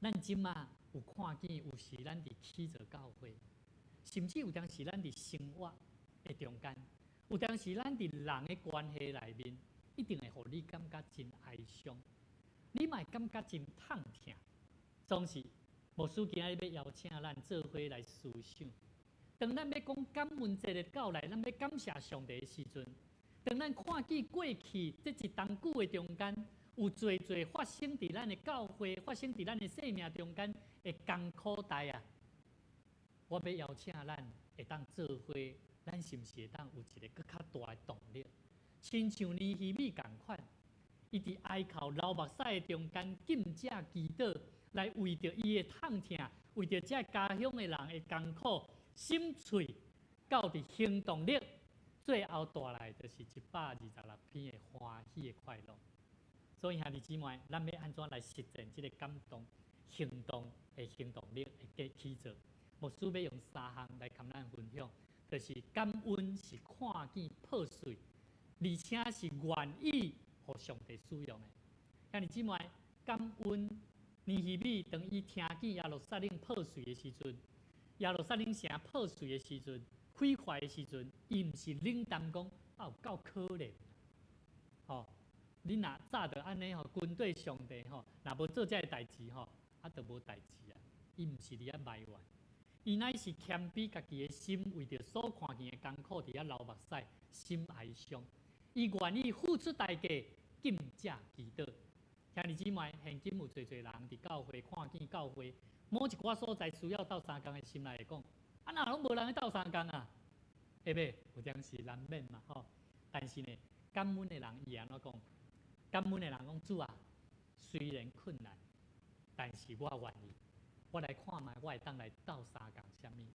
咱這馬有看見有時咱佇起造教會，甚至有當時咱佇生活的中間，有當時咱佇人的關係內面，一定會予你感覺真哀傷，你嘛會感覺真痛疼。總是牧師今仔日欲邀請咱做伙來思想，當咱欲講感恩節的到來，咱欲感謝上帝的時陣，當咱看見過去這一冬久的中間，有濟濟發生佇咱的教會，發生佇咱的生命中間的艱苦代啊，我欲邀請咱會當做伙，咱是毋是會當有一个閣較大的動力？親像尼希米仝款，伊佇哀哭流目屎的中間，禁食祈禱，來為著伊的痛疼，為著這家鄉的人的艱苦，心碎到佇行動力，最後帶來就是126篇的歡喜的快樂。所以兄弟姊妹，咱欲按怎來實踐這个感動行動的行動力的起做？牧師欲用三項來共咱分享，就是感恩是看見破碎，而且是願意予上帝使用的。兄弟姊妹，感恩尼希米當伊聽見耶路撒冷破碎的時陣，耶路撒冷城破碎的時陣，毀壞的時陣，伊毋是冷淡講啊有夠可憐，吼！你若早就按呢吼，軍隊上帝吼，若無做這个代誌吼，啊，就無代誌啊。伊毋是佇遐埋怨，伊乃是謙卑家己的心，為著所看見的艱苦，佇遐流目屎，心哀傷。伊願意付出代價，禁食祈禱。兄弟姊妹，現今有濟濟人佇教會看見教會某一寡所在需要鬥相共的心內會講：啊，哪攏無人去鬥相共啊？會袂？有當時難免嘛吼。但是呢，感恩的人伊會按怎講？感恩的人講：主啊，雖然困難，但是我願意，我來看覓，我會當來鬥相共啥物？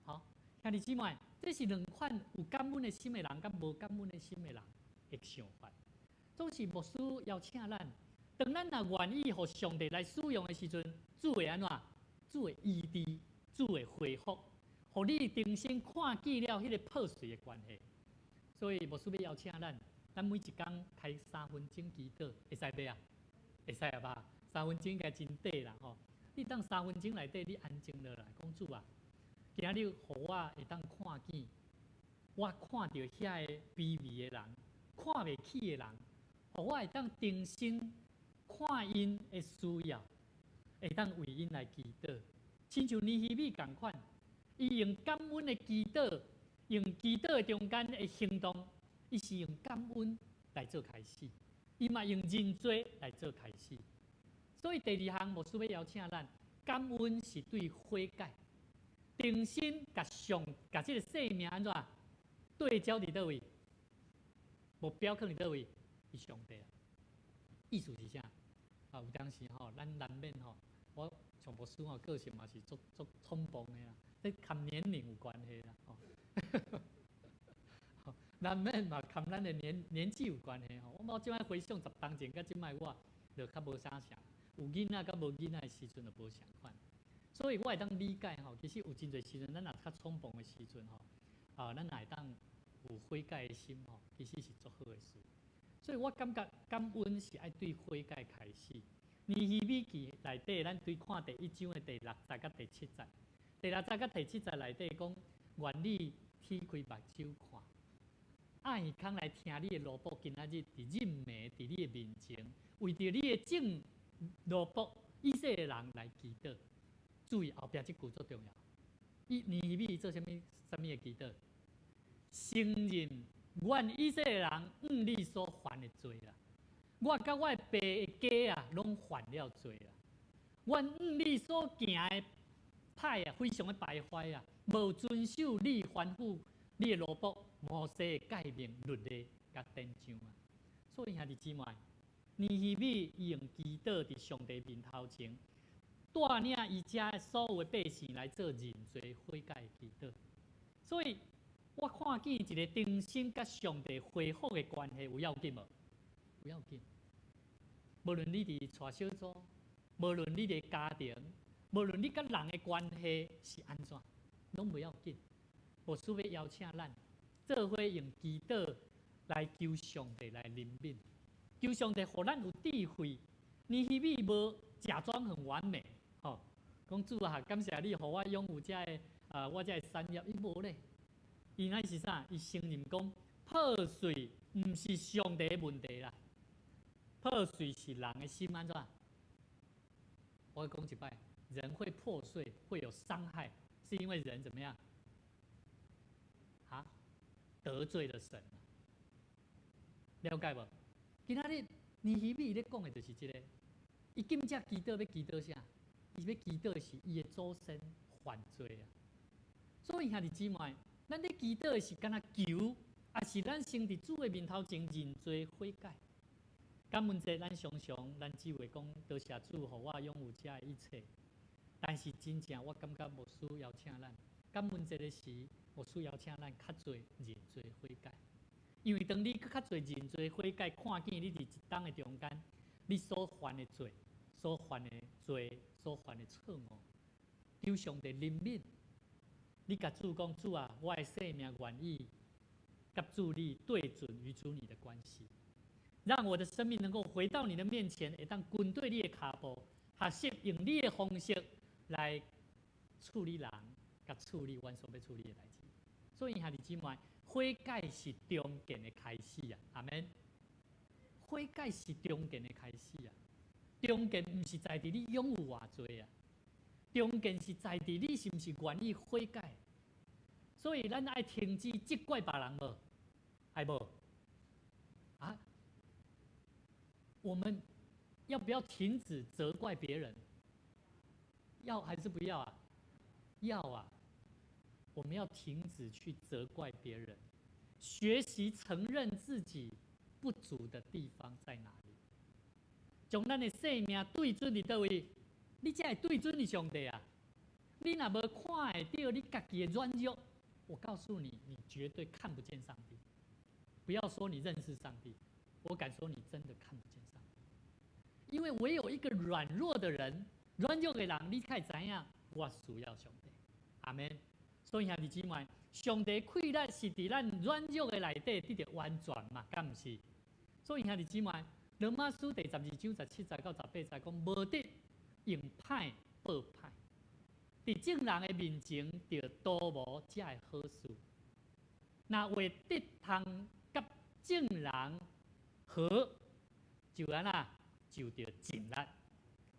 好，兄弟姊妹，這是兩款有感恩的心的人，佮無感恩的心的人的想法。總是牧師邀請咱，當咱若願意予上帝來使用的時陣，主會按怎？主會醫治，主會恢復，予你重新看見了彼个破碎的關係。所以牧師欲邀請咱，咱每一工開三分鐘祈禱，會使袂啊？會使啊吧？三分鐘應該真短啦吼。你當三分鐘內底，你安靜落來，講主啊，今仔日予我會當看見，我看著遐个卑微的人，看袂起的人，予我會當重新看𪜶的需要，會當為𪜶來祈禱，親像尼希米仝款，伊用感恩的祈禱，用祈禱的中間的行動，伊是用感恩來做開始，伊嘛用認罪來做開始。所以第二項，牧師欲邀請咱，感恩是對悔改，重新共上共這个生命按怎對焦佇佗位，目標囥佇佗位，佇上帝啊。意思是啥？啊，有當時吼，咱難免吼，我像牧師吼，個性嘛是足足衝動的啦，這佮年齡有關係啦，吼。難免嘛，佮咱的年紀有關係吼。我這擺回想十冬前佮這擺我，就較無啥像。有囡仔佮無囡仔的時陣就無仝款。所以我會當理解吼，其實有真濟時陣，咱若較衝動的時陣吼，啊，咱若會當有悔改的心吼，其實是足好的事。所以我感覺感恩是愛對悔改開始。尼希米記內底，咱對看第一章的第六節佮第七節，第六節佮第七節內底講，願你鐵開目睭看，按耳孔來聽你的奴僕今仔日佇任暝佇你的面前，為著你的眾奴僕以色列人來祈禱。注意後壁這句足重要。伊尼希米做啥物？啥物的祈禱？承認阮以色列人向你所犯的罪啦。我佮我的爸的家啊，攏犯了罪啦。阮向你所行的歹啊，非常的敗壞啊，無遵守你吩咐你的奴僕摩西的誡命、律例佮典章啊。所以兄弟姊妹，尼希米伊用祈禱佇上帝面頭前，帶領伊遮所有的百姓來做認罪悔改的祈禱。所以我看見一个重新佮上帝恢復的關係有要緊無？有要緊。無論你佇帶小組，無論你佇家庭，無論你佮人的關係是按怎，攏無要緊。牧師欲邀請咱做伙用祈禱來求上帝來憐憫，求上帝予咱有智慧。尼希米無假裝很完美，吼，講主啊，感謝你予我擁有這个啊，我這个產業，伊無咧。伊乃是啥？伊承認講破碎毋是上帝的問題啦，破碎是人的心按怎？我講一擺，人會破碎，會有傷害，是因為人怎麼樣？啊？得罪了神。了解無？今仔日尼希米咧講的就是這个，伊今才祈禱欲祈禱啥？伊欲祈禱的是伊的祖先犯罪啊。所以兄弟姊妹，咱咧祈禱的是敢若求，抑是咱先佇主的面頭前認罪悔改？感恩節，咱常常咱只會講多謝主，予我擁有這一切。但是真正我感覺牧師邀請咱，感恩節的時，牧師邀請咱較濟認罪悔改。因為當你閣較濟認罪悔改，看見你佇一冬的中間，你所犯的罪、所犯的罪、所犯的錯誤，求上帝憐憫。你共主講，主啊，我的生命願意佮主你對準與主你的關係，讓我的生命能夠回到你的面前，會當跟對你的跤步，學習用你的方式來處理人，佮處理阮所欲處理的代誌。所以兄弟姊妹，悔改是重建的開始啊！阿們。悔改是重建的開始啊！重建毋是在佇你擁有偌濟啊，重建是在佇你是毋是願意悔改。所以咱愛停止責怪別人無？愛無？啊？我們要不要停止責怪別人？要還是不要啊？要啊！我們要停止去責怪別人，學習承認自己不足的地方在哪裡。將咱的生命對準佇佗位，你才會對準佇上帝啊！你若無看會著你家己的軟弱，我告訴你，你絕對看不見上帝。不要說你認識上帝，我敢說你真的看不見上帝。因為唯有一個軟弱的人，軟弱的人，你才會知影我需要上帝。阿們。所以兄弟姊妹，上帝氣力是佇咱軟弱的內底得著完全嘛，敢毋是？所以兄弟姊妹，羅馬書第12章17節到18節講，無得用歹報歹，佇眾人的面前，著圖謀這个好事。若話得通佮眾人和，就按怎，就著盡力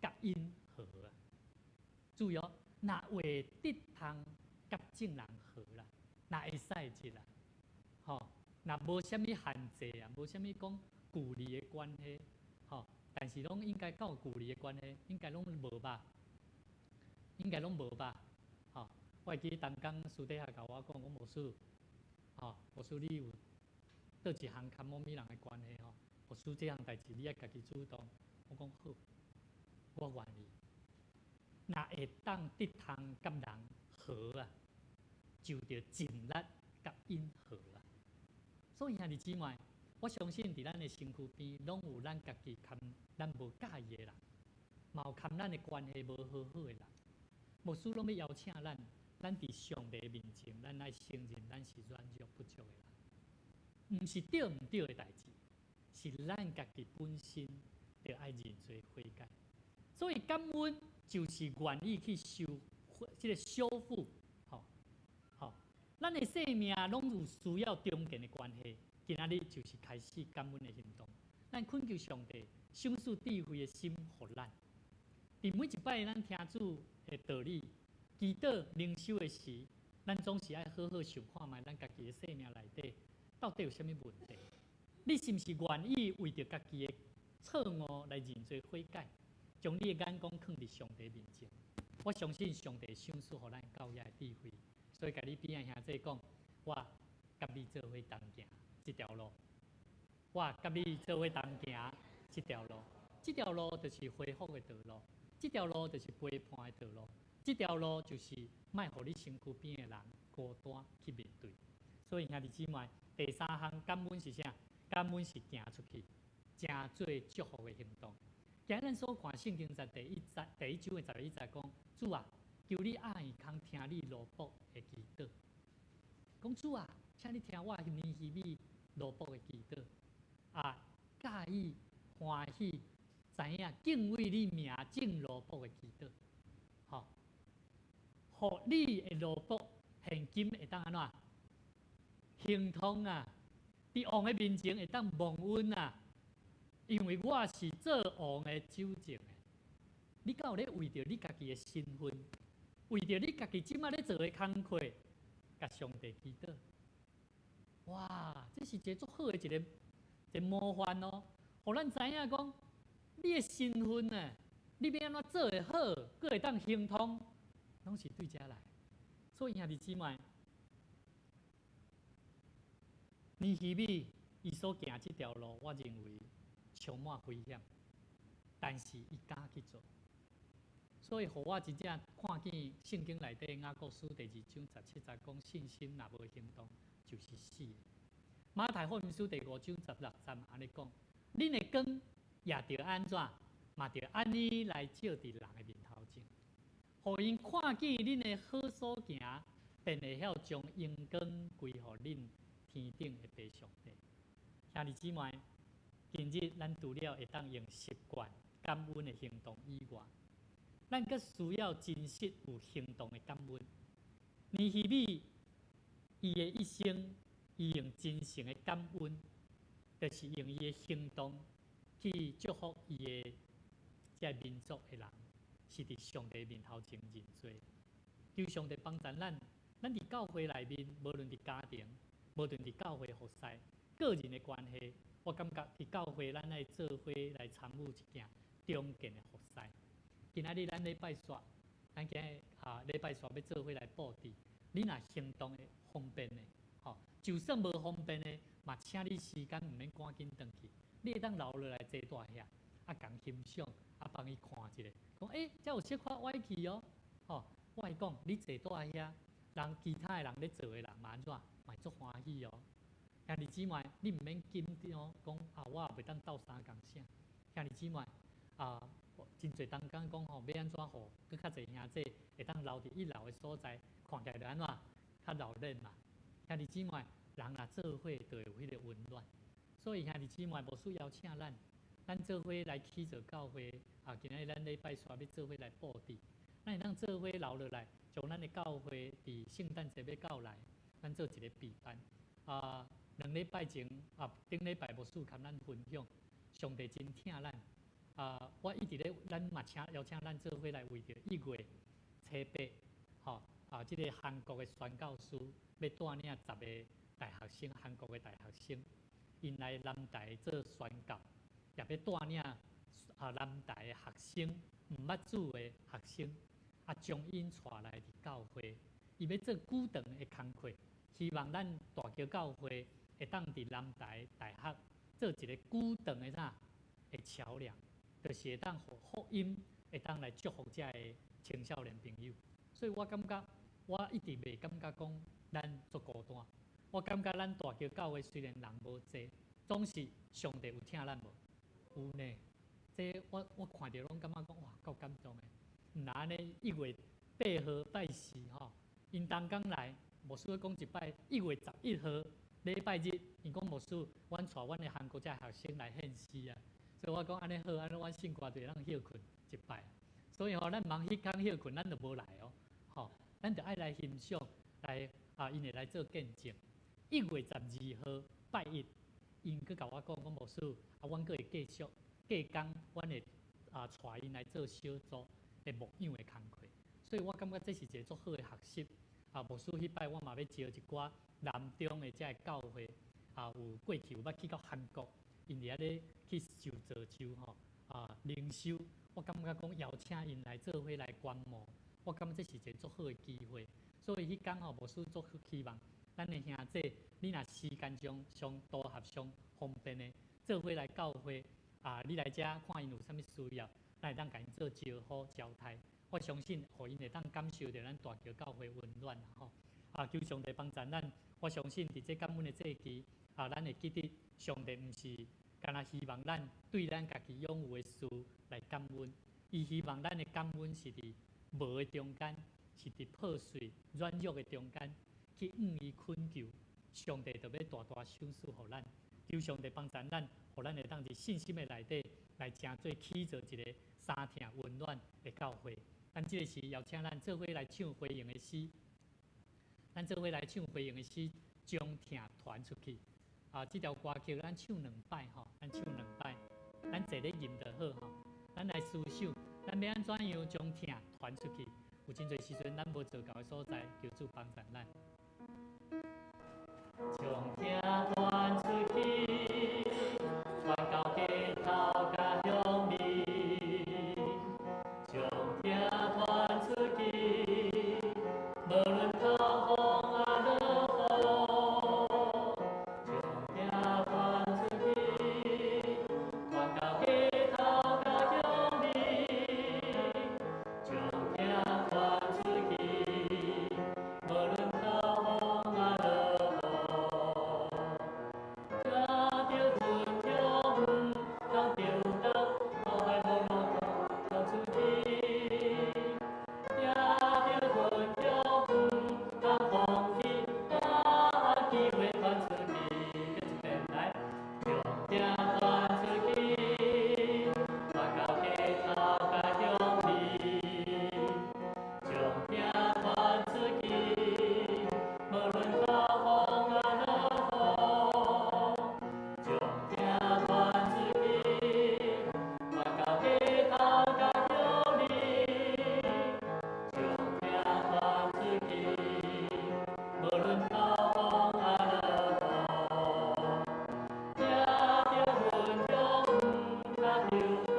佮𪜶和啊。注意哦，若話得通佮眾人和啦，若會使這啦，吼，若無啥物限制啊，無啥物講距離的關係，吼，但是攏應該夠距離的關係，應該攏無吧？應該攏無吧？吼，我會記得逐工私底下共我講，講牧師，吼，牧師你有佗一項佮某物人的關係吼？牧師這項代誌你愛家己主動，我講好，我願意。若會當得通佮人和啊，就著盡力佮𪜶和啊。所以兄弟姊妹，我相信佇咱的身軀邊，攏有咱家己佮咱無佮意的人，嘛有佮咱的關係無好好的人。牧師攏欲邀請咱，咱佇上帝面前，咱愛承認咱是軟弱不足的人。毋是對毋對的代誌，是咱家己本身著愛認罪悔改。所以感恩就是願意去修這个修復，吼吼。咱的生命攏有需要重建的關係，今仔日就是開始感恩的行動。咱懇求上帝賞賜智慧的心予咱。佇每一擺咱聽主的道理、祈禱、靈修的時，咱總是愛好好想看覓咱家己的生命內底到底有啥物問題？你是毋是願意為著家己的錯誤來認罪悔改，將你的眼光囥佇上帝面前？我相信上帝賞賜予咱夠額的智慧，所以共你邊仔兄弟講，我佮你做伙同行這條路，我佮你做伙同行這條路，這條路就是恢復的道路，這條路就是陪伴的道路，這條路就是莫予你身軀邊的人孤單去面對。所以兄弟姊妹，第三項感恩是啥？感恩是行出去，成做祝福的行動。今日咱所看聖經在第一節第一章的11節講：主啊，求你掩耳空聽你奴僕的祈禱。講主啊，請你聽我尼希米奴僕的祈禱。啊，佮意歡喜，知影敬畏你名眾奴僕的祈禱。吼，予你的奴僕現今會當按怎？亨通啊！佇王的面前會當蒙恩啊！因為我是做王的酒政的，你敢有咧為著你家己的身份，為著你家己這擺咧做的工課，共上帝祈禱？哇！這是一个足好的一个模範哦，予咱知影講，你的身份呢，你欲按怎做會好，閣會當亨通，攏是對遮來。所以兄弟姊妹，尼希米伊所行這條路，我認為充滿危險，但是伊敢去做。所以，予我真正看見聖經內底雅各書第二章17節講，信心若無行動，就是死的。馬太福音書第五章16節嘛按呢講，恁的光也著按怎，嘛著按呢來照佇人的面頭前，予𪜶看見恁的好所行，便會曉將榮光歸予恁天頂的父上帝。兄弟姊妹，今日咱除了會當用習慣感恩的行動以外，咱閣需要真實有行動的感恩。尼希米伊的一生，伊用真誠的感恩，就是用伊的行動去祝福伊的這个民族的人，是佇上帝面頭前認罪。求上帝幫助咱，咱佇教會內面，無論佇家庭，無論佇教會服侍，個人的關係，我感覺佇教會咱愛做伙來參與一件重建的服侍。今仔日咱禮拜煞，咱今日啊禮拜煞欲做伙來布置，你若行動會方便的，吼，就算無方便的，嘛請你時間毋免趕緊轉去，你會當留落來坐佇遐，啊，共欣賞，啊，幫伊看一下，講欸，這有小可歪去哦，吼，我會講，你坐佇遐，人其他的人咧做的人嘛按怎，嘛會足歡喜哦。兄弟姊妹，你毋免緊張，講啊，我也袂當鬥相共啥。兄弟姊妹啊，真濟同工講吼，欲按怎予閣較濟兄弟會當留佇一樓的所在，看起來就按怎較熱鬧嘛。兄弟姊妹，人若做伙就會有彼個溫暖。所以兄弟姊妹，牧師邀請咱，咱做伙來起做教會啊！今仔日咱禮拜煞欲做伙來布置，咱會當做伙留落來，將咱的教會佇聖誕節欲到來，咱做一个備辦啊。兩禮拜前啊，頂禮拜牧師共咱分享，上帝真疼咱啊！我一直咧，咱嘛請邀請咱做伙來為著1月初8，吼啊，這个韓國的宣教師欲帶領十个大學生，韓國的大學生，𪜶來南台做宣教，也欲帶領啊南台的學生，毋捌主的學生，啊，將𪜶帶來佇教會，伊欲做久長的工課，希望咱大橋教會會當佇南台大學做一个久長的啥的橋梁，就是會當予福音會當來祝福遮個青少年朋友。所以我感覺，我一直袂感覺講咱足孤單。我感覺咱大橋教會雖然人無濟，總是上帝有疼咱無？有呢。這我看著攏感覺講哇，夠感動的。毋若按呢1月8號拜四吼，𪜶同工來，牧師講一擺，1月11號禮拜日，𪜶 𪜶講牧師，阮帶阮的韓國遮學生來獻詩啊，所以我講按呢好，按呢阮聖歌就會當歇睏一擺。所以吼，咱毋通彼工歇睏，咱就無來哦，吼，咱就愛來欣賞，來啊，𪜶會來做見證。1月12號拜一，𪜶閣共我講講牧師，啊，阮閣會繼續隔工，阮會啊帶𪜶來做小組的牧養的工課。所以我感覺這是一個足好的學習。啊，牧師彼擺我嘛欲招一寡南中的遮个教會，啊，有過去有捌去到韓國，𪜶佇遐咧去受造就吼，啊，靈修。我感覺講邀請𪜶來做伙來觀摩，我感覺這是一個足好的機會。所以彼工吼，牧師足希望咱的兄弟，你若時間上上多合上方便的，做伙來教會，啊，你來遮看𪜶有啥物需要，咱會當共𪜶做招呼交代。我相信，予𪜶會當感受著咱大橋教會溫暖吼。啊，求上帝幫助咱。我相信佇這感恩的節期，啊，咱會記得上帝毋是干焦希望咱對咱家己擁有的事來感恩，伊希望咱的感恩是佇無的中間，是佇破碎軟弱的中間去向伊懇求，上帝就欲大大賞賜予咱。求上帝幫助咱，予咱會當佇信心的內底來成做起造一个相疼溫暖的教會。咱這个時邀請咱做伙來唱回應的詩，咱做伙來唱回應的詩，將疼傳出去。啊，這條歌曲咱唱兩擺吼，咱唱兩擺，咱坐咧吟就好吼。咱來思想，咱欲按怎樣將疼傳出去？有真濟時陣，咱無做到的所在，求主幫助咱。將疼傳出去，傳到街頭佮鄉里，將疼傳出去，無論透風抑落雨，將疼傳出去，傳到街頭佮鄉里，將疼傳出去，無論透風抑落雨，聽著分享，毋通丟東，苦海無路傳出去。聽著分享，毋通放棄，把機會傳出去。閣一遍來，將疼傳出去，傳到街頭佮鄉里，將疼傳出去，無論透風抑落雨，將疼傳出去，傳到街頭佮鄉里，將疼傳出去，無論透風抑落雨，聽著分享，毋通丟東，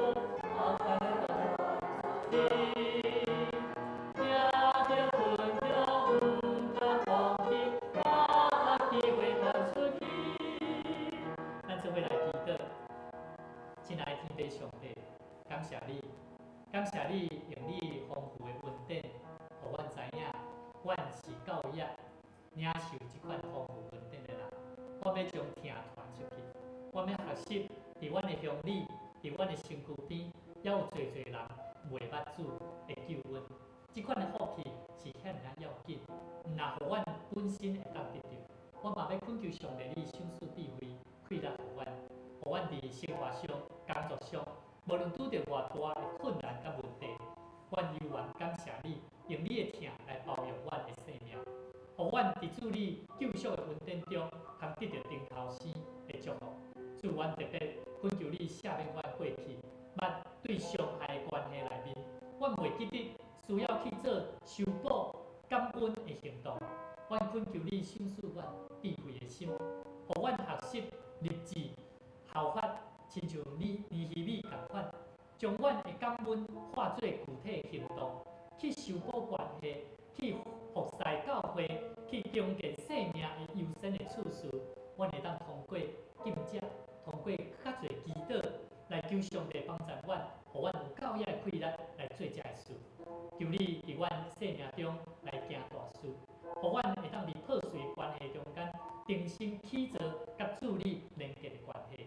苦海無路聽著分享，毋通放棄，把機會傳出去。咱做伙來祈禱，親愛的天父上帝，感謝你，感謝你用你豐富的恩典，予阮知影，阮是夠額領受這款豐富恩典的人。我欲將疼傳出去，我欲學習佇阮的鄉里，佇阮的身軀邊，猶有濟濟人袂捌主的救恩。這款的福氣是遐爾仔要緊，毋若予阮本身會當得著，我嘛欲懇求上帝你賞賜智慧，氣力予阮，予阮佇生活上、工作上，無論拄著偌大的困難佮問題，阮猶原感謝你，用你的疼來包容阮的生命，予阮佇主你救贖的恩典中，通得著頂頭生的祝福。主，阮特別懇求你赦免阮過去，捌對傷害的關係內面，阮袂記得需要去做修補感恩的行動。阮懇求你賞賜阮智慧的心，予阮學習立志效法，親像你尼希米仝款，將阮的感恩化做具體行動，去修補關係，去服侍教會，去重建生命的優先的次序。阮會當通過禁食，通過較濟祈禱，來求上帝幫助阮，予阮有夠額的氣力來做這个事。求你佇阮生命中來行大事，予阮會當佇破碎的關係中間，重新起造佮主你連結的關係，予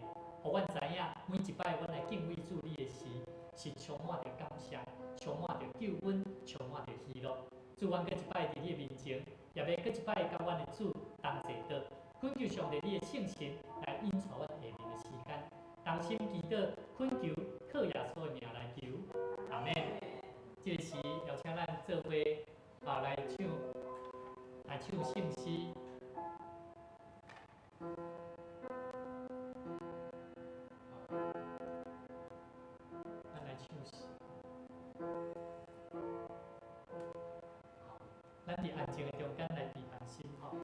阮知影每一擺阮來敬畏主你的時，是充滿著感謝，充滿著救恩，充滿著喜樂。主，阮閣一擺佇你的面前，也欲閣一擺佮阮的主同齊禱。懇求上帝你的聖神來引帶阮下面的時間，同心祈禱，懇求靠耶穌的名來求，阿們。這個時邀請咱做伙啊來唱，來唱聖詩。咱來唱詩。好，咱佇安靜的中間來預備心吼。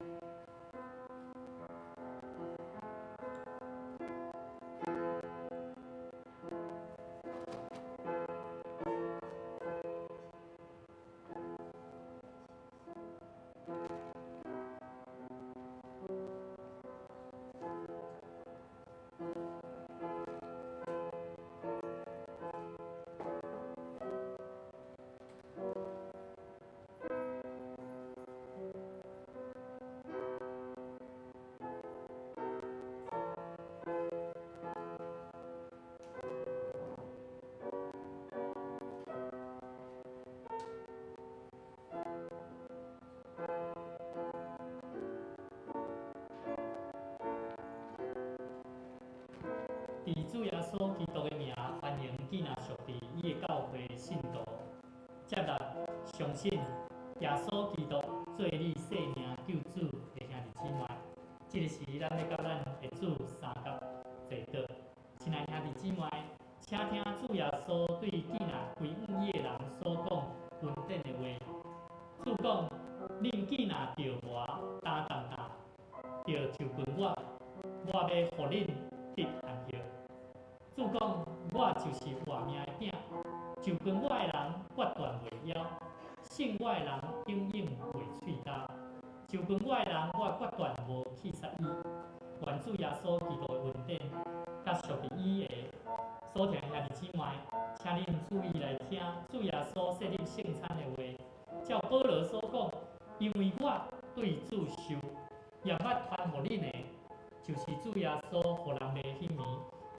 佇主耶穌基督的名，歡迎囝若屬佇伊的教會信徒，接納相信耶穌基督做你生命救主的兄弟姊妹。這個時，咱欲佮咱的主相佮坐倒。親愛兄弟姊妹，請聽主耶穌對囝若歸向伊的人所講恩典的話。主講：恁囝若著磨擔重擔，著就近我，我欲予恁得安息。主講：我就是活命的餅，就近我的人決斷袂枵，信我的人永遠袂喙焦。就近我的人，我決斷無棄殺伊。願主耶穌基督的恩典，佮屬佇伊的所聽兄弟姊妹，請恁注意來聽主耶穌設立聖餐的話。照保羅所講，因為我對主受嚴密傳予恁的，就是主耶穌予人賣彼暝，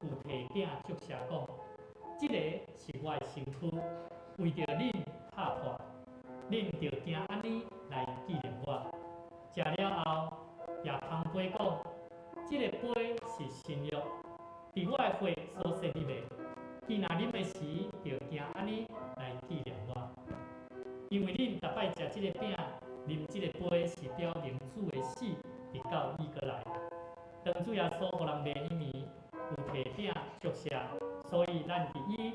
有提餅祝謝講：這個是我的身軀，為著恁拍破，恁著行按呢來紀念我。食了後，也捧杯講：這個杯是新約，佇我的血所設立的。伊若啉的時，著行按呢來紀念我。因為恁逐擺食這個餅，啉這個杯，是表明主的死，直到伊閣來。當主耶穌予人賣彼暝，有提餅祝謝，所以咱佇伊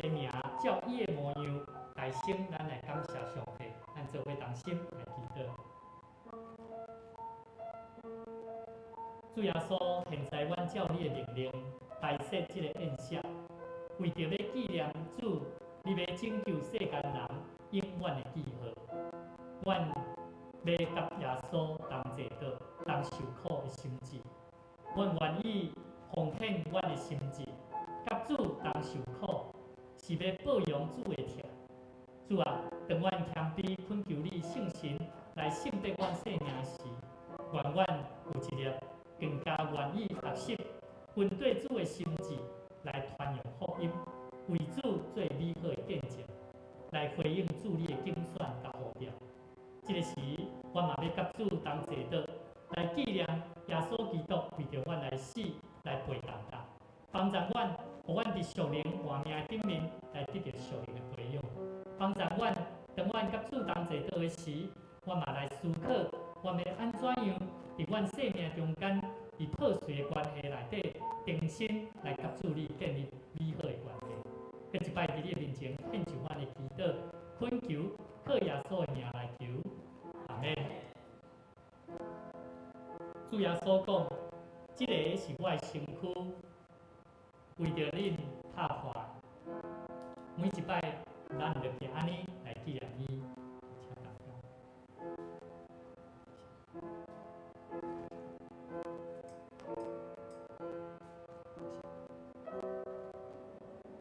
的名，照伊的模樣來生，咱來感謝上帝，咱做伙同心來祈禱。主耶穌，現在阮照你的命令，擺設這個宴席，為著欲紀念主，你欲拯救世間人永遠的記號。阮欲佮耶穌同坐倒，同受苦的心志。阮願意奉獻阮的心志，佮主同受苦，是欲報揚主的疼。主啊，當阮謙卑懇求你聖神來聖別阮生命時，願阮有一粒更加願意學習，跟綴主的心志來傳揚福音，為主做美好的見證，來回應主你的揀選佮呼召。這個時，阮嘛欲佮主同坐倒，來紀念耶穌基督為著阮來死，來背重擔，幫助阮，予阮佇屬靈活命的頂面來得著屬靈的培養，幫助阮，當阮佮主同坐倒的時，阮嘛來思考，阮欲按怎樣佇阮生命中間，佇破碎的關係內底，重新來佮主你建立美好的關係。閣一擺佇你的面前獻上阮的祈禱，懇求靠耶穌的名來求，阿們。主耶穌講：這個是我的身軀，為著恁拍破。每一擺，咱就行按呢來紀念伊。請大家。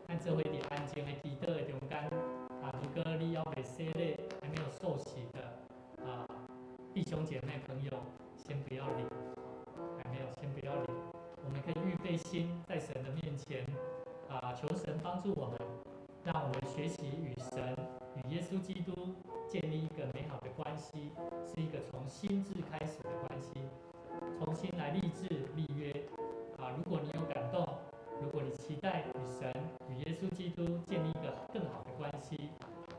咱做伙佇安靜的祈禱的中間，啊，如果你猶未洗禮，還沒有受洗的啊，弟兄姐妹朋友，先不要領，還沒有，先不要領。我們可以預備心，在神的面前啊，求神幫助我們，讓我們學習與神、與耶穌基督建立一個美好的關係，是一個從心智開始的關係，從重新來立志立約。啊，如果你有感動，如果你期待與神、與耶穌基督建立一個更好的關係，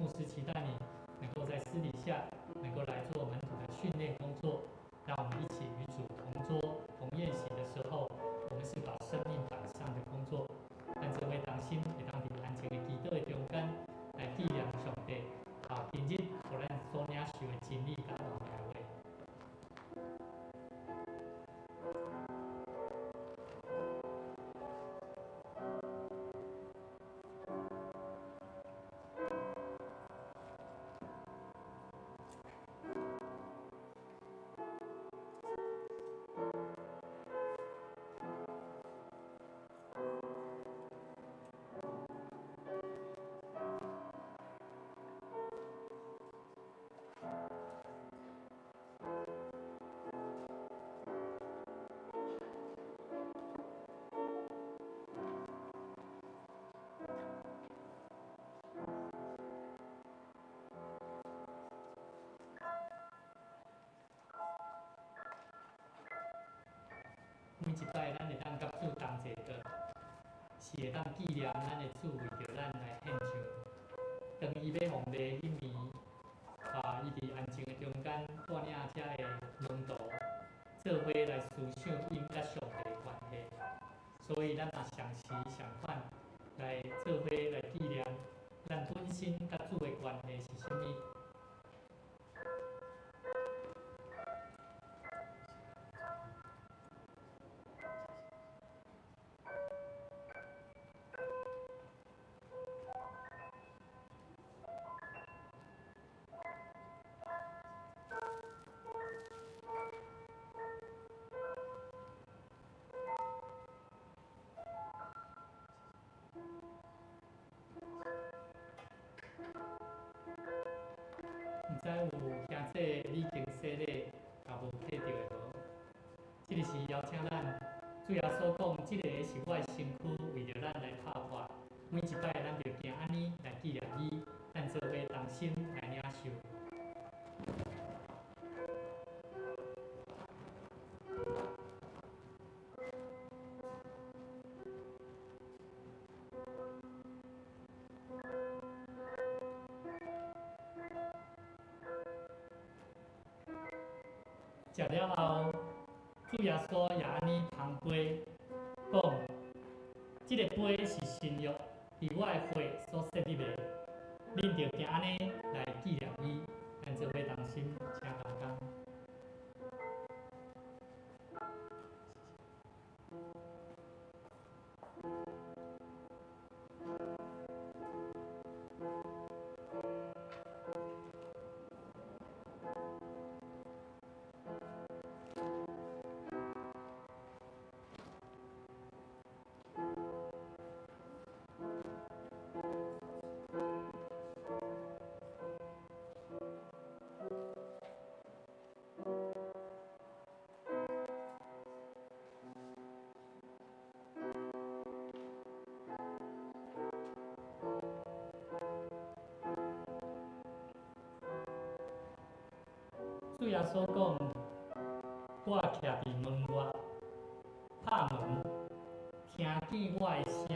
牧師期待你能夠在私底下能夠來做門徒的訓練工作，讓我們一起與主同桌同宴席的時候，我們是把生命擺上的工作。咱做伙同心會當佇安靜的祈禱的中間來紀念上帝，啊，今日予咱所領受的真理佮活命的話。每一擺咱會當佮主同齊桌，是會當紀念咱的主為著咱來獻上。當伊欲予賣彼暝，啊，伊佇安靜的中間帶領遮的門徒做伙來思想𪜶佮上帝的關係。所以咱嘛相時相款來做伙來紀念咱本身佮主的關係是啥物。毋知有兄姊你經洗禮，也無體著的無？這个是邀請咱主耶穌講，這个是我的身軀，為著咱來拍破。每一擺咱著行按呢來紀念伊，咱做伙同心來領受。食了後，主耶穌也按呢捧杯，講：這个杯是新約，佇我的血所設立的，恁著行按呢來紀念伊。咱做伙同心，請同工。主耶穌講：我徛佇門外，拍門，聽見我的聲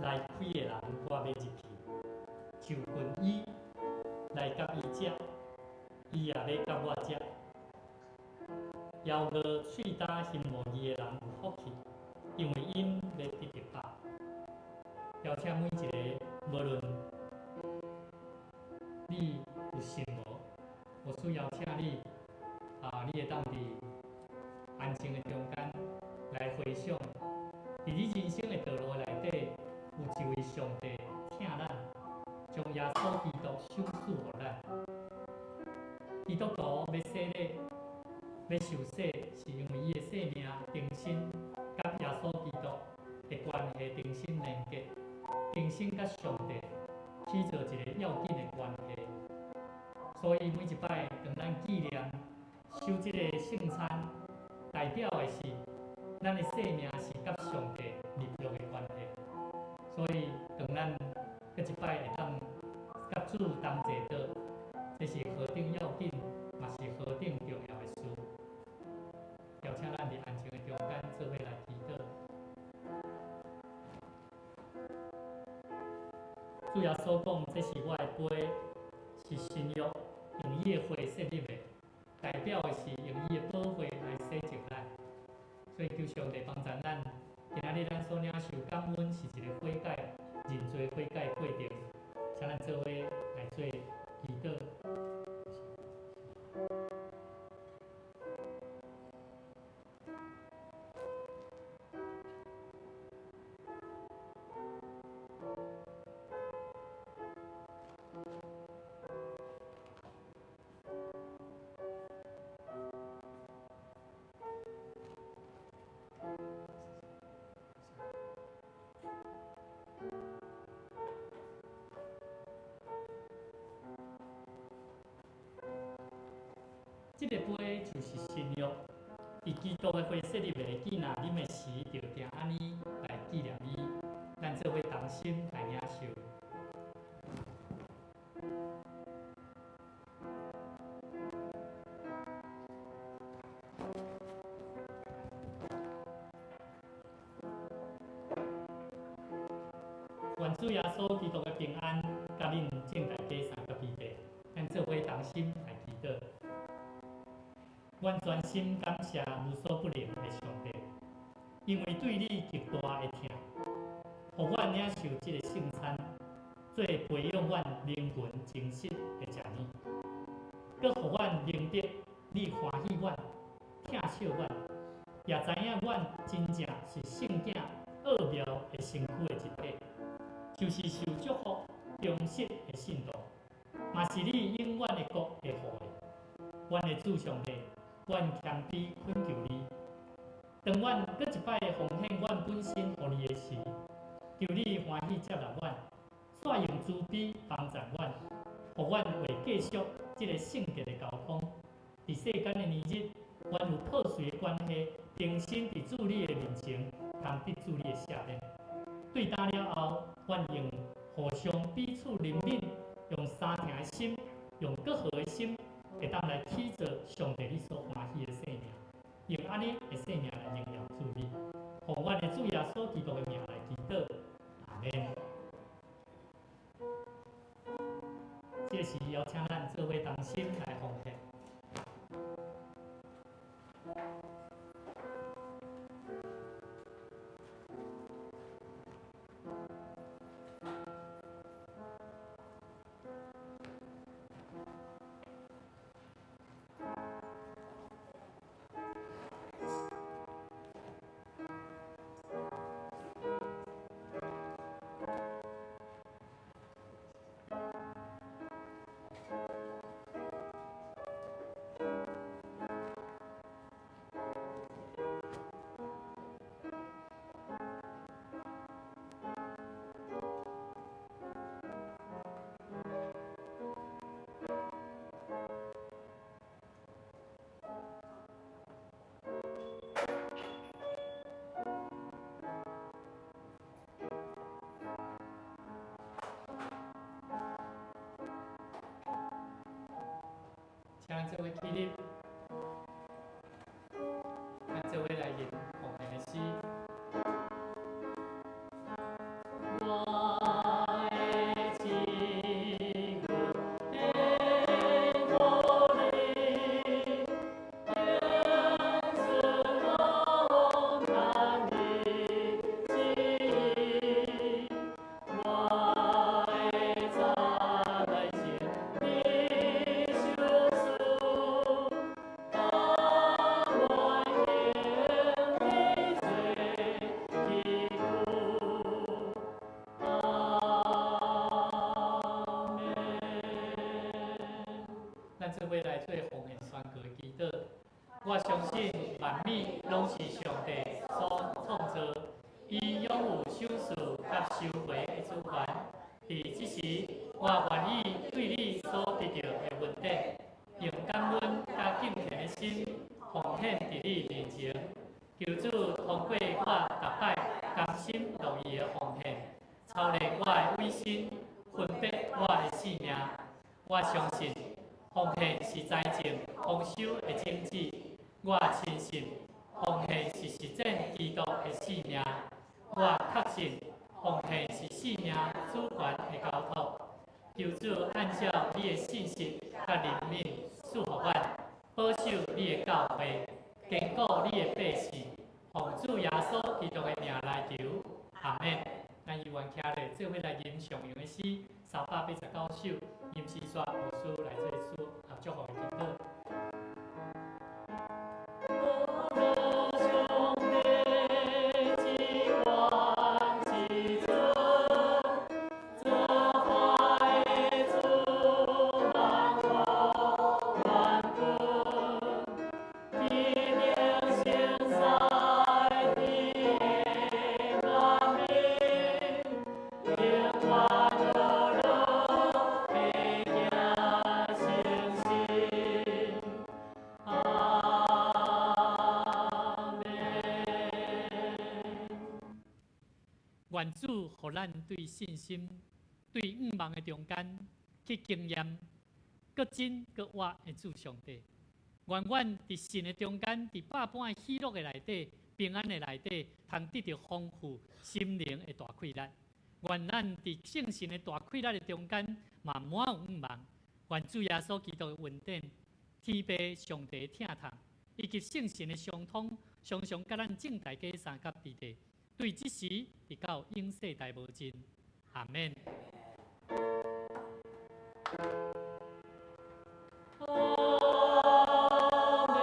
來開的人，我欲入去，就近伊來佮伊食，伊也欲佮我食。枵餓喙焦行無義的人有福氣，因為𪜶欲得著飽。邀請每一个，無論你有信無，我需邀請你，啊，你會當佇安靜的中間來回想，佇你人生的道路內底，有一位上帝疼咱，將耶穌基督賞賜予咱。基督徒欲洗禮、欲受洗，是因為伊的生命重新佮耶穌基督的關係重新連結，重新佮上帝起做一个要緊的關係。所以每一擺當咱紀念守這个聖餐，代表的是咱的生命是佮上帝立約的關係。所以當咱閣一擺會當佮主同齊桌，這是何等要緊，嘛是何等重要的事。邀請咱主耶穌講，這是我的杯，是新約用伊的血設立的，代表的是用伊的寶血來洗淨咱。所以求上帝幫助咱，今仔日咱所領受感恩是一個悔改、認罪悔改的過程，請咱做伙來做祈禱。這個杯就是新約，佇基督的血設立的記念啉的時，就定按呢來紀念伊。咱做伙同心來領受。願主耶穌基督的平安，佮恁眾大家三個彼得，咱做伙同心來祈禱。阮專心感謝無所不能的上帝，因為對你極大的疼，予阮領受這個聖餐，做培養阮靈魂真實的食物，閣予阮明白你歡喜阮、疼惜阮，也知影阮真正是聖囝奧妙的身軀的一體，就是受祝福、忠實的信徒，嘛是你永遠的國的後裔。阮的主上帝，阮謙卑懇求你，當阮閣一擺奉獻阮本身予你的時，求你歡喜接納阮，煞用慈悲幫助阮，予阮會繼續這個聖潔的交通。佇世間的年日，阮有破碎的關係，重新佇主你的面前，通得主你的赦免。對今了後，阮用互相彼此憐憫，用相疼的心，用閣好的心，會當來起做上帝你所歡喜的生命，用按呢的生命來榮耀主你，奉阮的主耶穌基督的名來祈禱，阿們。這時邀請咱做伙同心來奉獻。請這位起立，咱做伙來吟奉獻的詩。我的志願献予你，永存拢通你旨意。我的早来情你相思，甘愿行为做器具。阿们。咱做伙來做奉獻宣告的祈禱。我相信萬物攏是上帝所創造，伊擁有賞賜佮收回的主權。佇這時，我願意對你所得著的恩典，用感恩佮敬虔的心奉獻佇你面前。求主通過我逐擺甘心樂意的奉獻，操練我的委身，分別我的性命。我相信奉獻是財政豐收的種子。我深信奉獻是實踐基督的使命。我確信奉獻是性命主權的交託。求主按照你的信實佮憐憫賜予阮，保守你的教會，堅固你的百姓。奉主耶穌基督的名來求，阿們。咱猶原徛咧，做伙來吟上用的詩389首，吟詩煞牧師來做主啊祝福的祈禱。上帝至懸至尊，造化的主萬古萬古，天頂聖在天的萬民，永遠樂樂的行誠實。阿們。願主予咱對信心、對向望的中間去經驗，閣真閣活的主上帝。願阮佇信的中間，佇百般的喜樂的內底、平安的內底，通得著豐富心靈的大快樂。願咱佇聖神的大快樂的中間，嘛滿有向望。願主耶穌基督的恩典、天父上帝的疼痛，以及聖神的相通，常常佮咱眾大家相佮佇咧，對這時直到永世代無盡。阿們。阿們，阿們，阿們。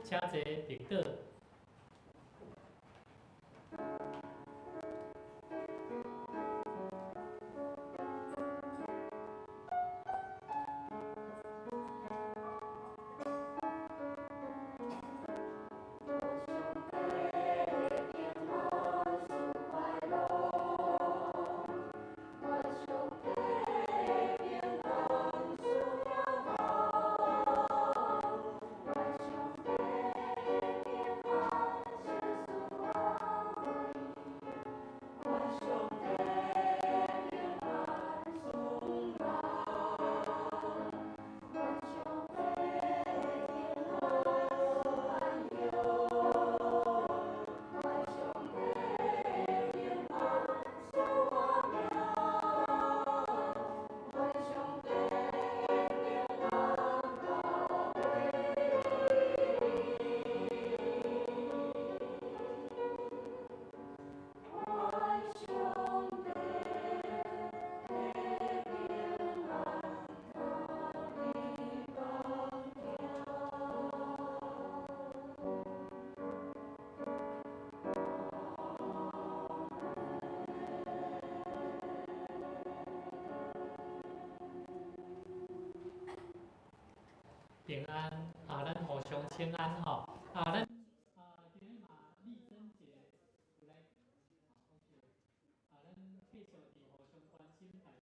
請坐，默禱。平安啊，咱互相請安吼啊，咱。